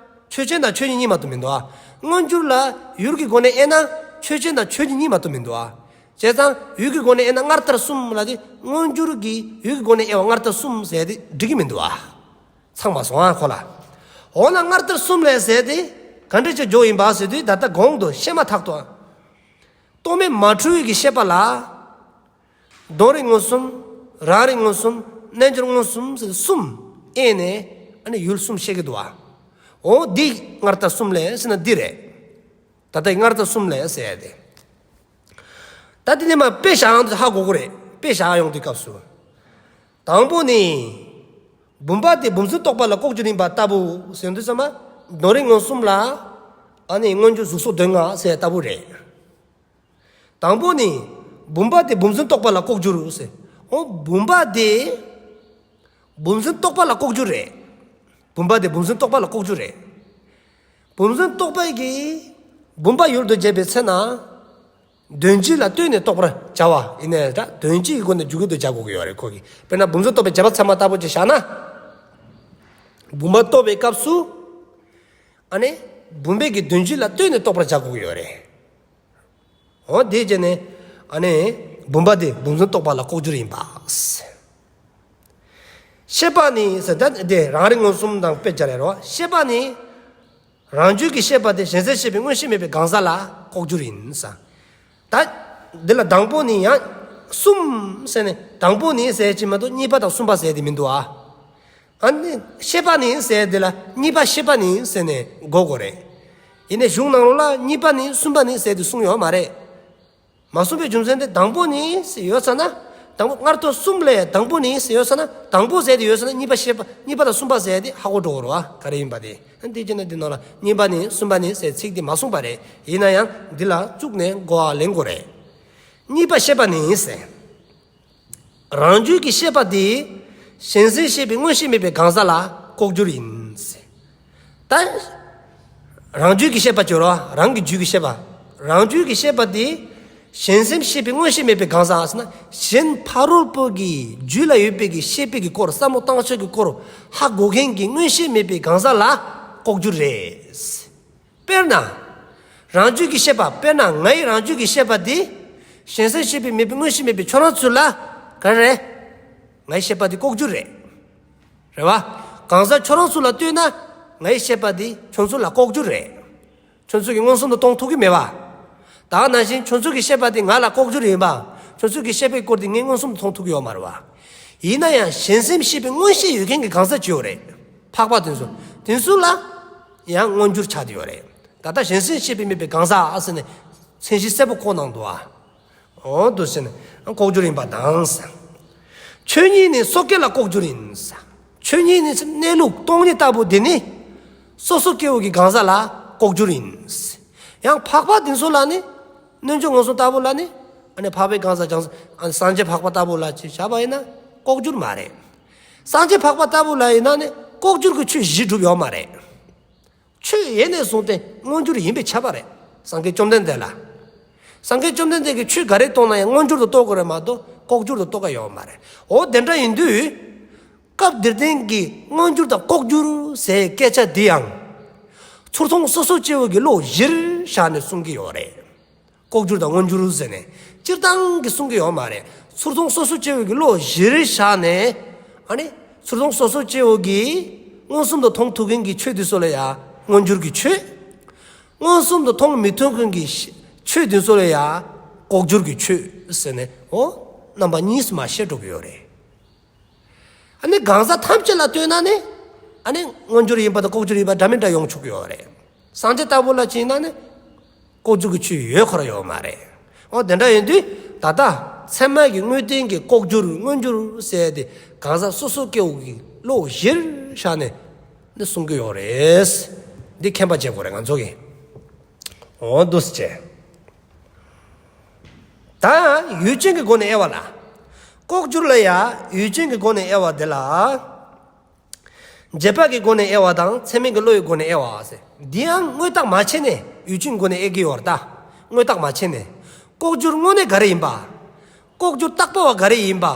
ཆོས་ཅན་དང་ཆོས་ཉིད་གཉིས་མ་གཏོགས་མི་འདུག་ཨ། མངོན་གྱུར་ལ་ཡུལ་གྱི་སྒོ་ནས་དབྱེ་ན་ཆོས་ཅན་དང་ཆོས་ཉིད་གཉིས་མ་གཏོགས་མི་འདུག་ཨ། བྱས་ཙང་ཡུལ་གྱི་སྒོ་ནས་དབྱེ་ན་སྔར་ལྟར་གསུམ་ལ་དེ་མངོན་གྱུར་གྱི་ཡུལ་གྱི་སྒོ་ནས་དབྱེ་བ་སྔར་ལྟར་གསུམ་ཟེར་དེ་འགྲིག་གི་མི་འདུག་ཨ། ཚང་མ་སོང་ཨ་ཁོ་ལ། འོ་ན་སྔར་ལྟར་གསུམ་ལས་ཟེར་ཏེ་ག་འདྲ་ཅིག་འཇོག་ཡིན་པ་ཟེར་དུས་ད་ལྟ་གོང་དུ་བཤད་མ་ཐག་ཏུ། རྟོག་མེད་མ་འཁྲུལ་བའི་གི་ཤེས་པ་ལ། དོན་རིག་མངོན་སུམ། རང་རིག་མངོན་སུམ། རྣལ་འབྱོར་མངོན་སུམ་ཟེར་གསུམ་དབྱེ་ནས་ཨ་ནི་ཡུལ་གསུམ་བཤད་ཀྱི་འདུག་ཨ། འོ་འདི་སྔར་ལྟར་གསུམ་ལས་ཟེར་ན་འདི་རེད། ད་ལྟ་སྔར་ལྟར་གསུམ་ལས་ཟེར་ཏེ། ད་དེ་ནས་མར་དཔེ་བཞག་ཡང་དུ་ཧ་གོ་གི་རེད། དཔེ་བཞག་ཡོང་དུས་སྐབས་སུ། དང་པོ་ནི། བུམ་པ་དེ་བུམ་ཚུན་རྟོག་པ་ལ་ལྐོག་གྱུར་ཡིན་པ་ལྟ་བུ་ཟེར་དུས་ཙམ་པ། དོན་རིག་མངོན་སུམ་ལ། ཨ་ནི་མངོན་གྱུར་གཟུགས་སོགས་དོན་ལྔ་ཟེར་ལྟ་བུ་རེད། དང་པོ་ནི། བུམ་པ་དེ་བུམ་འཛིན་རྟོག་པ་ལ་ལྐོག་གྱུར་ཟེར། འོ་བུམ་པ་དེ་བུམ་འཛིན་རྟོག་པ་ལ་ལྐོག་གྱུར་རེད། བུམ་པ་དེ་བུམ་འཛིན་རྟོག་པ་ལ་ལྐོག་གྱུར་རེད། བུམ་འཛིན་རྟོག་པ་གིས་བུམ་པ་ཡུལ་དུ་བྱེད་པའི་ཚེ་ན། དོན་སྤྱི་ལ་ལྟོས་ནས་རྟོགས་པར་བྱ་བ་ཡིན་ནའི་ད་དོན་སྤྱི་གི་སྒོ་ནས་འཇུག་གི་འདུག་བྱ་དགོས་ཀྱི་ཡོད་རེད་ཁོ་གིས། དཔེར་ན་བུམ་འཛིན་རྟོག་པའི་བྱེད་པ་ཚད་མ་ལྟ་བུ་ཅིག་བཞག་ན། བུམ་པ་རྟོགས་པའི་སྐབས་སུ། ཨ་ནི་བུམ་པའི་གི་དོན་སྤྱི་ལ་ལྟོས་ནས་རྟོགས་པར་བྱ་དགོས་ཀྱི་ཡོད་རེད། འོ་དེ་བྱས་ནས་ཨ་ནི་བུམ་པ་དེ་བུམ་འཛིན་རྟོག་པ་ལ་ལྐོག་གྱུར་ཡིན་པ། ཤེས་པ་ནི་ཟེར་ད་དེ་རང་རིག་མངོན་སུམ་དང་དཔེ་སྦྱར་ཡ་རེད་བ། ཤེས་པ་ནི། རང་རྒྱུད་ཀྱི་ཤེས་པ་དེ་གཞན་སེམས་ཤེས་པའི་མངོན་ཤེས་མེད་པའི་གང་ཟག་ལ་ལྐོག་གྱུར་ཡིན་ས། ད་འདི་ལ་དང་པོ་ནི་ཡང་གསུམ་ཟེར་ནས་དང་པོ་ནི་ཟེར་གྱི་མ་གཏོགས་གཉིས་པ་དང་གསུམ་པ་ཟེར་དེ་མི་འདུག་ཨ། ཨ་ནི་ཤེས་པ་ནི་ཟེར་དེ་ལ་གཉིས་པ་ཤེས་པ་ནི་ཟེར་ནས་གོ་དགོས་རེད། ཡིན་ནའི་གཞུང་ནང་ལོགས་ལ་གཉིས་པ་ནི་གསུམ་པ་ནི་ཟེར་དེ་གསུངས་ཡོད་མ་རེད། མ་གསུངས་པའི་རྒྱུ་མཚན་དེ་དང་པོ་ནི་ཟེར་ཡོད་ས་ན། དང་པོ་སྔར་དུ་གསུམ་ལས་དང་པོ་ནི་ཟེར་ཡོད་ས་ན། དང་པོ་ཟེར་དེ་ཡོད་ས་ན་གཉིས་པ་ཤེས་པ་གཉིས་པ་དང་གསུམ་པ་ཟེར་དེ་ཧ་གོ་འགྲོ་གི་རེད་བ། ག་རེ་ཡིན་པ་དེ། འདི་བྱས་ན་འདི་ནང་ལ་གཉིས་པ་ནི་གསུམ་པ་ནི་ཟེར་ཚིག་དེ་མ་གསུངས་པ་རེད། ཡིན་ན་ཡང་འདི་ལ་བཙུགས་ནས་གོ་བ་ལེན་དགོས་རེད། གཉིས་པ་ཤེས་པ་ནི་ཟེར། རང་རྒྱུད་ཀྱི་ཤེས་པ་དེ་གཞན་སེམས་ཤེས་པའི་མངོན་ཤེས་མེད་པའི་གང་ཟག་ལ་ལྐོག་གྱུར་ཡིན། ད་རང་རྒྱུད་ཀྱི་ཤེས་པ་ཅིག་ཡོད་རེད་བ། རང་གི་རྒྱུད་ཀྱི་ཤེས་པ། རང་རྒྱུད་ཀྱི་ཤེས་པ་དེ་གཞན་སེམས་ཤེས་པའི་མངོན་ཤེས་མེད་པའི་གང་ཟག་ཟེར་ན། གཞན་ཕ་རོལ་པོ་གི་རྒྱུད་ལ་ཡོད་པའི་གི་ཤེས་པའི་གི་སྐོར་བསམ་བློ་བཏང་ཕྱོགས་ཀྱི་སྐོར་ཧ་གོ་མཁན་གྱི་མངོན་ཤེས་མེད་པའི་གང་ཟག་ལ་ལྐོག་གྱུར་རེད། དཔེར་ན། རང་རྒྱུད་ཀྱི་ཤེས་པ། དཔེར་ན་ངའི་རང་རྒྱུད་ཀྱི་ཤེས་པ་དེ། གཞན་སེམས་ཤེས་པའི་མེད་པའི་མངོན་ཤེས་མེད་པའི་ཁྱོད་རང་ཚོ་ལ་ག་རེ་རེད། ངའི་ཤེས་པ་དེ་ལྐོག་གྱུར་རེད། རེད་བ། གང་ཟག་ཁྱོད་རང་ཚོ་ལ་ལྟོས་ན་ངའི་ཤེས་པ་དེ་ཁྱོད་ཚོ་ལ་ལྐོག་གྱུར་རེད། ཁྱོད་ཚོ་གིས་མངོན་སུམ་དུ་མཐོང་ཐུབ་ཀྱི་མེད་བ། ད་ནང་བཞིན་ཁྱོད་ཚོ་གི་ཤེས་པ་དེ་ང་ལ་ལྐོག་གྱུར་ཡིན་པ། ཁྱོད་ཚོ་གི་ཤེས་པའི་སྐོར་དེ་ངས་མངོན་སུམ་དུ་མཐོང་ཐུབ་ཀྱི་ཡོད་མ་རེད་བ། ཡིན་ན་ཡང་གཞན་སེམས་ཤེས་པའི་མངོན་ཤེས་ཡོད་མཁན་གྱི་གང་ཟག་ཅིག་ཡོད་རེད། འཕགས་པ་དེ་ཚོ། དེ་ཚོ་ལ་ཡང་མངོན་གྱུར་ཆགས་བསྡད་ཡོད་རེད། ད་ལྟ་གཞན་སེམས་ཤེས་པའི་མེད་པའི་གང་ཟག་ཟེར་ནས་མཚན་གཞི་གསལ་པོ་བཀོད་གནང་འདུག་ཨ། འོ་འདུག་ཟེར་ནས་ལྐོག་གྱུར་ཡིན་པ་དང་ཟེར། ཆོས་ཉིད་ནི་སོ་སྐྱེ་ལ་ལྐོག་གྱུར་ཡིན་ཟེར། ཆོས་ཉིད་ནི་གནས་ལུགས་སྟོང་ཉིད་ལྟ་བུ་དེ་ནི་སོ་སོ་སྐྱེ་བོ་གི་གང་ཟག་ལ་ལྐོག་གྱུར་ཡིན་ཟེར། ཡང་འཕགས་པ་དེ་ཚོ་ལ་ནི། རྣལ་འབྱོར་མངོན་སུམ་ལྟ་བུ་ལ་ནི། ཨ་ནི་འཕགས་པའི་གང་ཟག་ཀྱང་སངས་རྒྱས་འཕགས་པ་ལྟ་བུ་ལ་ཅིག་བཞག་པ་ཡིན་ན་ལྐོག་གྱུར་མ་རེད། སངས་རྒྱས་འཕགས་པ་ལྟ་བུ་ལ་ཡིན་ན་ནི་ལྐོག་གྱུར་གྱི་ཆོས་གཞི་གྲུབ་ཡོད་མ་རེད། ཆོས་ཡེ་ནས་བཟུང་སྟེ་མངོན་གྱུར་ཡིན་པས་ཁྱབ་པ་རེད། སངས་རྒྱས་བཅོམ་ལྡན་འདས་ལ། སངས་རྒྱས་བཅོམ་ལྡན་འདས་ཀྱིས་ཆོས་ག་རེ་སྟོན་ན་ཡང་མངོན་གྱུར་དུ་རྟོགས་དགོས་རེད་མ་གཏོགས་ལྐོག་གྱུར་དུ་རྟོགས་ཀྱི་ཡོད་མ་རེད། འོ་དེ་འདྲ་ཡིན་དུས། སྐབས་འདིར་བསྟན་གྱི་མངོན་གྱུར་དང་ལྐོག་གྱུར་ཟེར་སྐད་ཆ་འདི་ཡང་། ཚུར་མཐོང་སོ་སོ་སྐྱེ་བོ་གི་བློ་གཞིར་བཞག་ནས་གསུང་གི་ཡོད་རེད། ལྐོག་གྱུར་དང་མངོན་གྱུར་ཟེར་ནས་སྤྱིར་བཏང་གི་གསུང་གི་ཡོད་མ་རེད། ཚུར་མཐོང་སོ་སོ་སྐྱེ་བོ་གི་བློ་གཞིར་བཞག་ནས། ཨ་ནི་ཚུར་མཐོང་སོ་སོ་སྐྱེ་བོ་གིས་མངོན་སུམ་དུ་མཐོང་ཐུབ་མཁན་གྱི་ཆོས་དེ་ཚོ་ལ་ཡང་མངོན་གྱུར་གྱི་ཆོས། མངོན་སུམ་དུ་མཐོང་མི་ཐུབ་མཁན་གྱི་ཆོས་དེ་ཚོ་ལ་ཡང་ལྐོག་གྱུར་གྱི་ཆོས་ཟེར་ནས། འོ་རྣམ་པ་གཉིས་སུ་མ་ཕྱེ་འགྲོ་གི་ཡོད་རེད། ཨ་ནི་གང་ཟག་ཐམས་ཅད་ལ་ལྟོས་ན་ནི། ཨ་ནི་མངོན་གྱུར་ཡིན་པ་དང་ལྐོག་གྱུར་ཡིན་པ་འདྲ་མི་འདྲ་ཡོང་ཆོག་གི་ཡོད་རེད། སངས་རྒྱས་ལྟ་བུ་ལ་ཅིག་ཡིན་ན་ནི། ལྐོག་གྱུར་གྱི་ཆོས་ཡོད་ཁོ་ར་ཡོད་མ་རེད། འོ་དེ་འདྲ་ཡིན་དུས་ད་ལྟ་ཚད་མ་གི་དངོས་བསྟན་གྱི་ལྐོག་གྱུར་མངོན་གྱུར་ཟེར་དེ་གང་ཟག་སོ་སོ་སྐྱེ་བོ་གི་བློ་གཞིར་བཞག་ནས་ནི་གསུང་གི་ཡོད་རེད། འདི་མཁྱེན་པ་བྱེད་དགོས་རེད་ང་ཚོ་གིས། འོ་འདུག་སེ་བྱས། ད་ཡུལ་ཅན་གྱི་སྒོ་ནས་དབྱེ་བ་ལ། ལྐོག་གྱུར་ལ་ཡང་ཡུལ་ཅན་གྱི་སྒོ་ནས་དབྱེ་བ་དེ་ལ། རྗེས་དཔག་གི་སྒོ་ནས་དབྱེ་བ་དང་ཚད་མིན་གྱི་བློ་ཡི་སྒོ་ནས་དབྱེ་བ་ཟེར། འདི་ཡང་དངོས་བཏགས་མ་ཕྱེ་ནས་ཡུལ་ཅན་སྒོ་ནས་དབྱེ་གི་ཡོད་རེད་ད། དངོས་བཏགས་མ་ཕྱེ་ནས། ལྐོག་གྱུར་དངོས་གནས་ག་རེ་ཡིན་པ། ལྐོག་གྱུར་བཏགས་པ་བ་ག་རེ་ཡིན་པ།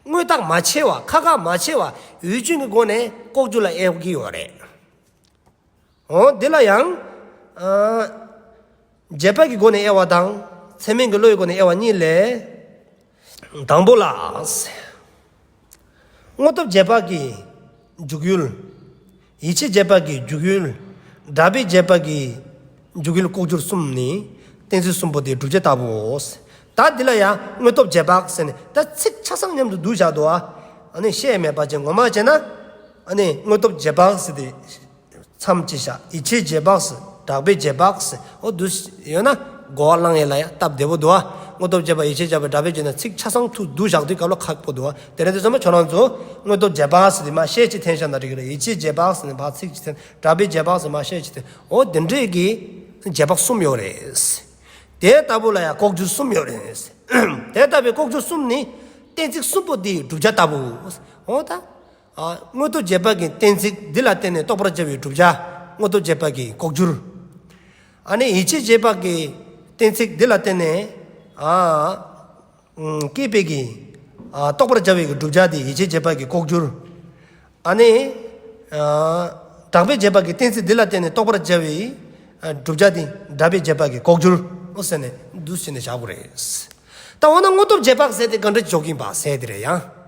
དངོས་བཏགས་མ་ཕྱེ་བ་ཁ་ཁ་མ་ཕྱེ་བ་ཡུལ་ཅན་གྱི་སྒོ་ནས་ལྐོག་གྱུར་ལ་དབྱེ་གི་ཡོད་རེད། འོ་འདི་ལ་ཡང་། ཨ། རྗེས་དཔག་གི་སྒོ་ནས་དབྱེ་བ་དང་ཚད་མིན་གྱི་བློ་ཡི་སྒོ་ནས་དབྱེ་བ་གཉིས་ལས། དང་པོ་ལ། དངོས་སྟོབས་རྗེས་དཔག་གི་འཇུག་ཡུལ། ཡིད་ཆེས་རྗེས་དཔག་གི་འཇུག་ཡུལ། གྲགས་པའི་རྗེས་དཔག་གི་འཇུག་ཡུལ་ལྐོག་གྱུར་གསུམ་ནི་གཏན་ཚིགས་གསུམ་པོ་དེ་བསྒྲུབ་བྱ་ལྟ་བུའོ། ད་འདི་ལ་ཡང་དངོས་སྟོབས་རྗེས་དཔག་ཟེར་ནས་ད་ཚིག་ཆ་ཚང་མཉམ་དུ་བསྡུས་བཞག་འདུག་ཨ། ཨ་ནི་ཤེས་མེད་པ་ཅན་ངོ་མ་བྱས་ན། ཨ་ནི་དངོས་སྟོབས་རྗེས་དཔག་ཟེར་ཏེ། མཚམས་ཅིག་བཞག་ཡིད་ཆེས་རྗེས་དཔག་ཟེར། གྲགས་པའི་རྗེས་དཔག་ཟེར། འོ་འདུག་ཡོད་ན་གོ་བ་བླང་ཡས་ལ་ཡང་སྟབས་བདེ་པོ་འདུག་ཨ། དངོས་སྟོབས་རྗེས་དཔག་ཡིད་ཆེས་རྗེས་དཔག་གི་གྲགས་པའི་རྗེས་ན་ཚིག་ཆ་ཚང་ཐུག་བསྡུ་བཞག་དུས་སྐབས་ལ་ཁག་པོ་འདུག་བ། དེ་རེད་དེ་ཚང་མ་ཁྱོད་རང་ཚོ་དངོས་སྟོབས་རྗེས་དཔག་ཟེར་དེ་མ་ཤེས་ཅིག་འཐེན་བཞག་ན་འགྲིག་གི་རེད། ཡིད་ཆེས་རྗེས་དཔག་ཟེར་ནས་ཕར་ཚིག་ཅིག་འཐེན། གྲགས་པའི་རྗེས་དཔག་ཟེར་མ་ཤེས་ཅིག་འཐེན། འོ་དེ་འདྲས་ཀྱི་རྗེས་དཔག་གསུམ་ཡོད་རེད། དེ་ལྟ་བུ་ལ་ཡང་ལྐོག་གྱུར་གསུམ་ཡོད་རེད། དེ་ལྟ་བུའི་ལྐོག་གྱུར་གསུམ་ནི་གཏན་ཚིགས་གསུམ་པོ་དེའི་བསྒྲུབ་བྱ་ལྟ་བུ། འོ་ད། ཨ། དངོས་སྟོབས་རྗེས་དཔག་གི་གཏན་ཚིགས་འདི་ལ་བརྟེན་ནས་རྟོགས་པར་བྱ་བའི་བསྒྲུབ་བྱ་དངོས་སྟོབས་རྗེས་དཔག་གི་ལྐོག་གྱུར། ཨ་ནི་ཡིད་ཆེས་རྗེས་དཔག་གི་གཏན་ཚིགས་འདི་ལ་བརྟེན་ནས། ཨ། ཨུམ། སྐྱེས་པའི་གི། ཨ། རྟོགས་པར་བྱ་བའི་གི་བསྒྲུབ་བྱ་དེ་ཡིད་ཆེས་རྗེས་དཔག་གི་ལྐོག་གྱུར། ཨ་ནི། ཨ། གྲགས་པའི་རྗེས་དཔག་གི་གཏན་ཚིགས་འདི་ལ་བརྟེན་ནས་རྟོགས་པར་བྱ་བའི། ཨ། བསྒྲུབ་བྱ་དེ་གྲགས་པའི་རྗེས་དཔག་གི་ལྐོག་གྱུར། འོ་ཟེར་ནས་འདུག་ཟེར་ནས་བཞག་དགོས་རེད། ད་འོ་ན་དངོས་སྟོབས་རྗེས་དཔག་ཟེར་དེ་ག་འདྲ་འཇོག་གིན་པ་ཟེར་དེ་རེད་ཡང་།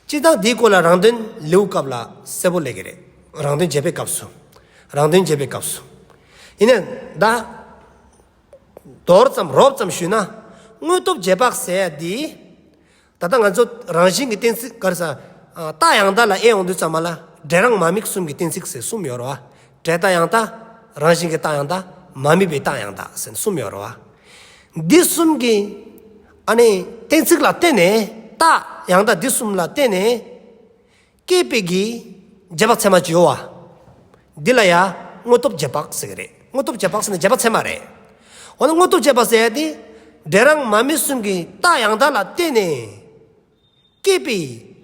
སྤྱིར་བཏང་འདིའི་སྐོར་ལ་རང་དོན་ལེའུ་སྐབས་ལ་གསལ་པོ་སླེབས་ཀྱི་རེད། རང་དོན་རྗེས་དཔག་སྐབས་སུ། རང་དོན་རྗེས་དཔག་སྐབས་སུ། ཡིན་ནའི་ད། མདོར་ཙམ་རོབ་ཙམ་ཞུས་ན། དངོས་སྟོབས་རྗེས་དཔག་ཟེར་ཡ་འདི། ད་ལྟ་ང་ཚོ་རང་བཞིན་གྱི་གཏན་ཚིགས་ག་རེ་ཟ། ཨ། རྟགས་ཡང་དག་ལ་དབྱེ་ཡོང་དུས་ཙམ་པ་ལ་འབྲས་རང་མ་དམིགས་གསུམ་གྱི་གཏན་ཚིགས་ཟེར་གསུམ་ཡོད་རེད་བ། འབྲས་རྟགས་ཡང་དག་རང་བཞིན་གྱི་རྟགས་ཡང་དག་མ་དམིགས་པའི་རྟགས་ཡང་དག་ཟེར་གསུམ་ཡོད་རེད་བ། འདི་གསུམ་གྱི། ཨ་ནི་གཏན་ཚིགས་ལ་བརྟེན་ནས་རྟགས་ཡང་དག་འདི་གསུམ་ལ་བརྟེན་ནས། སྐྱེས་པའི་གི་རྗེས་དཔག་ཚད་མ་ཅིག་ཡོད་བ། འདི་ལ་ཡང་དངོས་སྟོབས་རྗེས་དཔག་ཟེར་གི་རེད། དངོས་སྟོབས་རྗེས་དཔག་ཟེར་ན་རྗེས་དཔག་ཚད་མ་རེད། འོ་ན་དངོས་སྟོབས་རྗེས་དཔག་ཟེར་ཡ་དེ། འབྲས་རང་མ་དམིགས་གསུམ་གྱི་རྟགས་ཡང་དག་ལ་བརྟེན་ནས། སྐྱེས་པའི་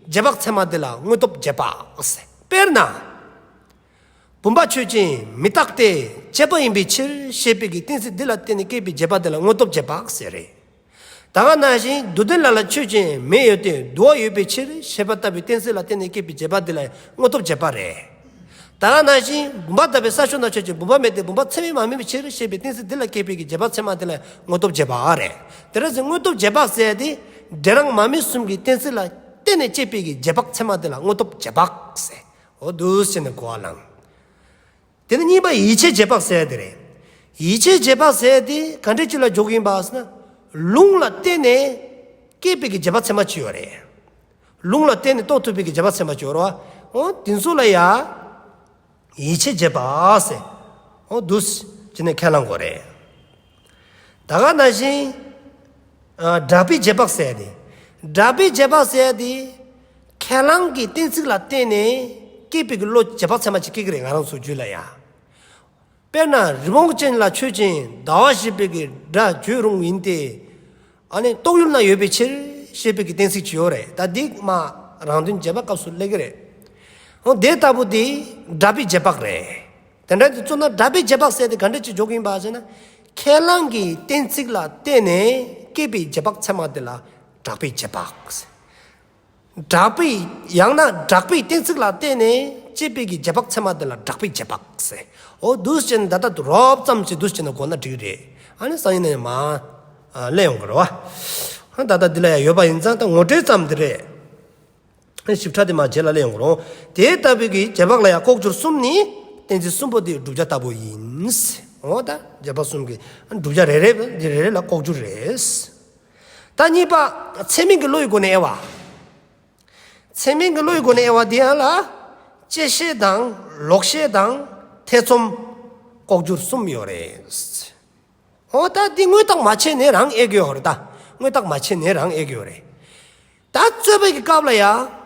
རྗེས་དཔག་ཚད་མ་དེ་ལ་དངོས་སྟོབས་རྗེས་དཔག་ཟེར། དཔེར་ན། བུམ་པ་ཆོས་ཅན་མི་རྟག་སྟེ་བཅས་པ་ཡིན་པའི་ཕྱིར་ཞེས་པའི་གི་གཏན་ཚིགས་འདི་ལ་བརྟེན་ནས་སྐྱེས་པའི་རྗེས་དཔག་དེ་ལ་དངོས་སྟོབས་རྗེས་དཔག་ཟེར་རེད། ད་ག་ནང་བཞིན་དུ་ལྡན་ལ་ལ་ཆོས་ཅན་མེ་ཡོད་དེ་དུ་བ་ཡོད་པའི་ཕྱིར་ཞེས་པ་ལྟ་བུའི་གཏན་ཚིགས་ལ་བརྟེན་ནས་སྐྱེས་པའི་རྗེས་དཔག་དེ་ལ་དངོས་སྟོབས་རྗེས་དཔག་རེད། ད་ག་ནང་བཞིན་བུམ་པ་དག་པའི་ས་ཕྱོགས་ན་ཆོས་ཅན་བུམ་པ་མེད་དེ་བུམ་པ་ཚད་མས་མ་དམིགས་པའི་ཕྱིར་ཞེས་པའི་གཏན་ཚིགས་འདི་ལ་སྐྱེས་པའི་གི་རྗེས་དཔག་ཚད་མ་དེ་ལ་དངོས་སྟོབས་རྗེས་དཔག་རེད། དེ་རེད་ཟེར་དངོས་སྟོབས་རྗེས་དཔག་ཟེར་ཡ་དེ་འབྲས་རང་མ་དམིགས་གསུམ་གྱི་གཏན་ཚིགས་ལ་བརྟེན་ནས་སྐྱེས་པའི་གི་རྗེས་དཔག་ཚད་མ་དེ་ལ་དངོས་སྟོབས་རྗེས་དཔག་ཟེར། འོ་འདུག་སེ་བྱས་ནས་གོ་བ་བླངས། དེ་ནས་གཉིས་པ་ཡིད་ཆེས་རྗེས་དཔག་ཟེར་ཡ་དེ་རེད། ཡིད་ཆེས་རྗེས་དཔག་ཟེར་ཡ་དེ་ག་འདྲ་ཅིག་ལ་འཇོག་གི་ཡིན་པ་ཟེར་ན། ལུང་ལ་བརྟེན་ནས་སྐྱེས་པའི་གི་རྗེས་དཔག་ཚད་མ་ཅིག་ཡོད་རེད། ལུང་ལ་བརྟེན་ནས་རྟོགས་ཐུབ་པའི་གི་རྗེས་དཔག་ཚད་མ་ཅིག་ཡོད་རེད་བ། འོ་དེ་ཚོ་ལ་ཡ། ཡིད་ཆེས་རྗེས་དཔག་ཟེར། འོ་འདུག་སེ་བྱས་ནས་ཁས་བླང་དགོས་རེད། ད་ག་ནང་བཞིན། ཨ། གྲགས་པའི་རྗེས་དཔག་ཟེར་ཡ་དེ། གྲགས་པའི་རྗེས་དཔག་ཟེར་ཡ་དེ། ཁས་བླངས་ཀྱི་གཏན་ཚིགས་ལ་བརྟེན་ནས་སྐྱེས་པའི་གི་བློ་རྗེས་དཔག་ཚད་མ་ཅིག་སྐྱེ་གི་རེད་ང་རང་ཚོ་རྒྱུད་ལ་ཡ། དཔེར་ན་རི་བོང་ཅན་ལ་ཆོས་ཅན་ཟླ་བ་ཞེས་པའི་གི་སྒྲ་བརྗོད་རུང་ཡིན་ཏེ། ཨ་ནི་རྟོག་ཡུལ་ན་ཡོད་པའི་ཕྱིར་ཞེས་པའི་གི་གཏན་ཚིགས་ཅིག་ཡོད་རེད། ད་འདི་མ་རང་དོན་རྗེས་དཔག་སྐབས་སུ་སླེབས་ཀྱི་རེད། འོ་དེ་ལྟ་བུ་དེ་གྲགས་པའི་རྗེས་དཔག་རེད། དེ་འདྲ་དེ་ཚོ་ན་གྲགས་པའི་རྗེས་དཔག་ཟེར་དེ་ག་འདྲ་ཅིག་འཇོག་གི་ཡིན་པ་ཟེར་ན། ཁས་བླངས་ཀྱི་གཏན་ཚིགས་ལ་བརྟེན་ནས་སྐྱེས་པའི་རྗེས་དཔག་ཚད་མ་དེ་ལ་གྲགས་པའི་རྗེས་དཔག་ཟེར། གྲགས་པའི་ཡང་ན་གྲགས་པའི་གཏན་ཚིགས་ལ་བརྟེན་ནས་སྐྱེས་པའི་གི་རྗེས་དཔག་ཚད་མ་དེ་ལ་གྲགས་པའི་རྗེས་དཔག་ཟེར། འོ་འདུག་སེ་བྱས་ནས་ད་ལྟ་རོབ་ཙམ་ཅིག་འདུག་སེ་བྱས་ནས་གོ་ན་འགྲིག་རེད། ཨ་ནི་སང་ཉིན་ནས་མར་ཨ་སླེབས་ཡོང་གི་རེད་བ། ཨ་ད་ལྟ་འདི་ལ་ཡང་ཡོད་པ་ཡིན་ཙང་ད་ངོ་སྤྲོད་ཙམ་འདི་རེད། ཨ་ཞིབ་ཕྲ་དེ་མར་རྗེས་ལ་སླེབས་ཡོང་གི་རེད། དེ་ལྟ་བུའི་གི་རྗེས་དཔག་ལ་ཡང་ལྐོག་གྱུར་གསུམ་ནི་གཏན་ཚིགས་གསུམ་པོ་དེའི་བསྒྲུབ་བྱ་ལྟ་བུ་ཡིན། འོ་ད་རྗེས་དཔག་གསུམ་གྱི་བསྒྲུབ་བྱ་རེ་རེ་འདི་རེ་རེ་ལ་ལྐོག་གྱུར་རེད། ད་གཉིས་པ་ཚད་མིན་གྱི་བློ་ཡི་སྒོ་ནས་དབྱེ་བ། ཚད་མིན་གྱི་བློ་ཡི་སྒོ་ནས་དབྱེ་བ་འདི་ཡང་ལ། བཅད་ཤེས་དང་ལོག་ཤེས་དང་ཐེ་ཚོམ། ལྐོག་གྱུར་གསུམ་ཡོད་རེད། འོ་ད་འདི་དངོས་བཏགས་མ་ཕྱེ་ནས་རང་དབྱེ་གི་ཡོད་རེད་ད། དངོས་བཏགས་མ་ཕྱེ་ནས་རང་དབྱེ་གི་ཡོད་རེད། ད་རྩོད་པའི་གི་སྐབས་ལ་ཡང་།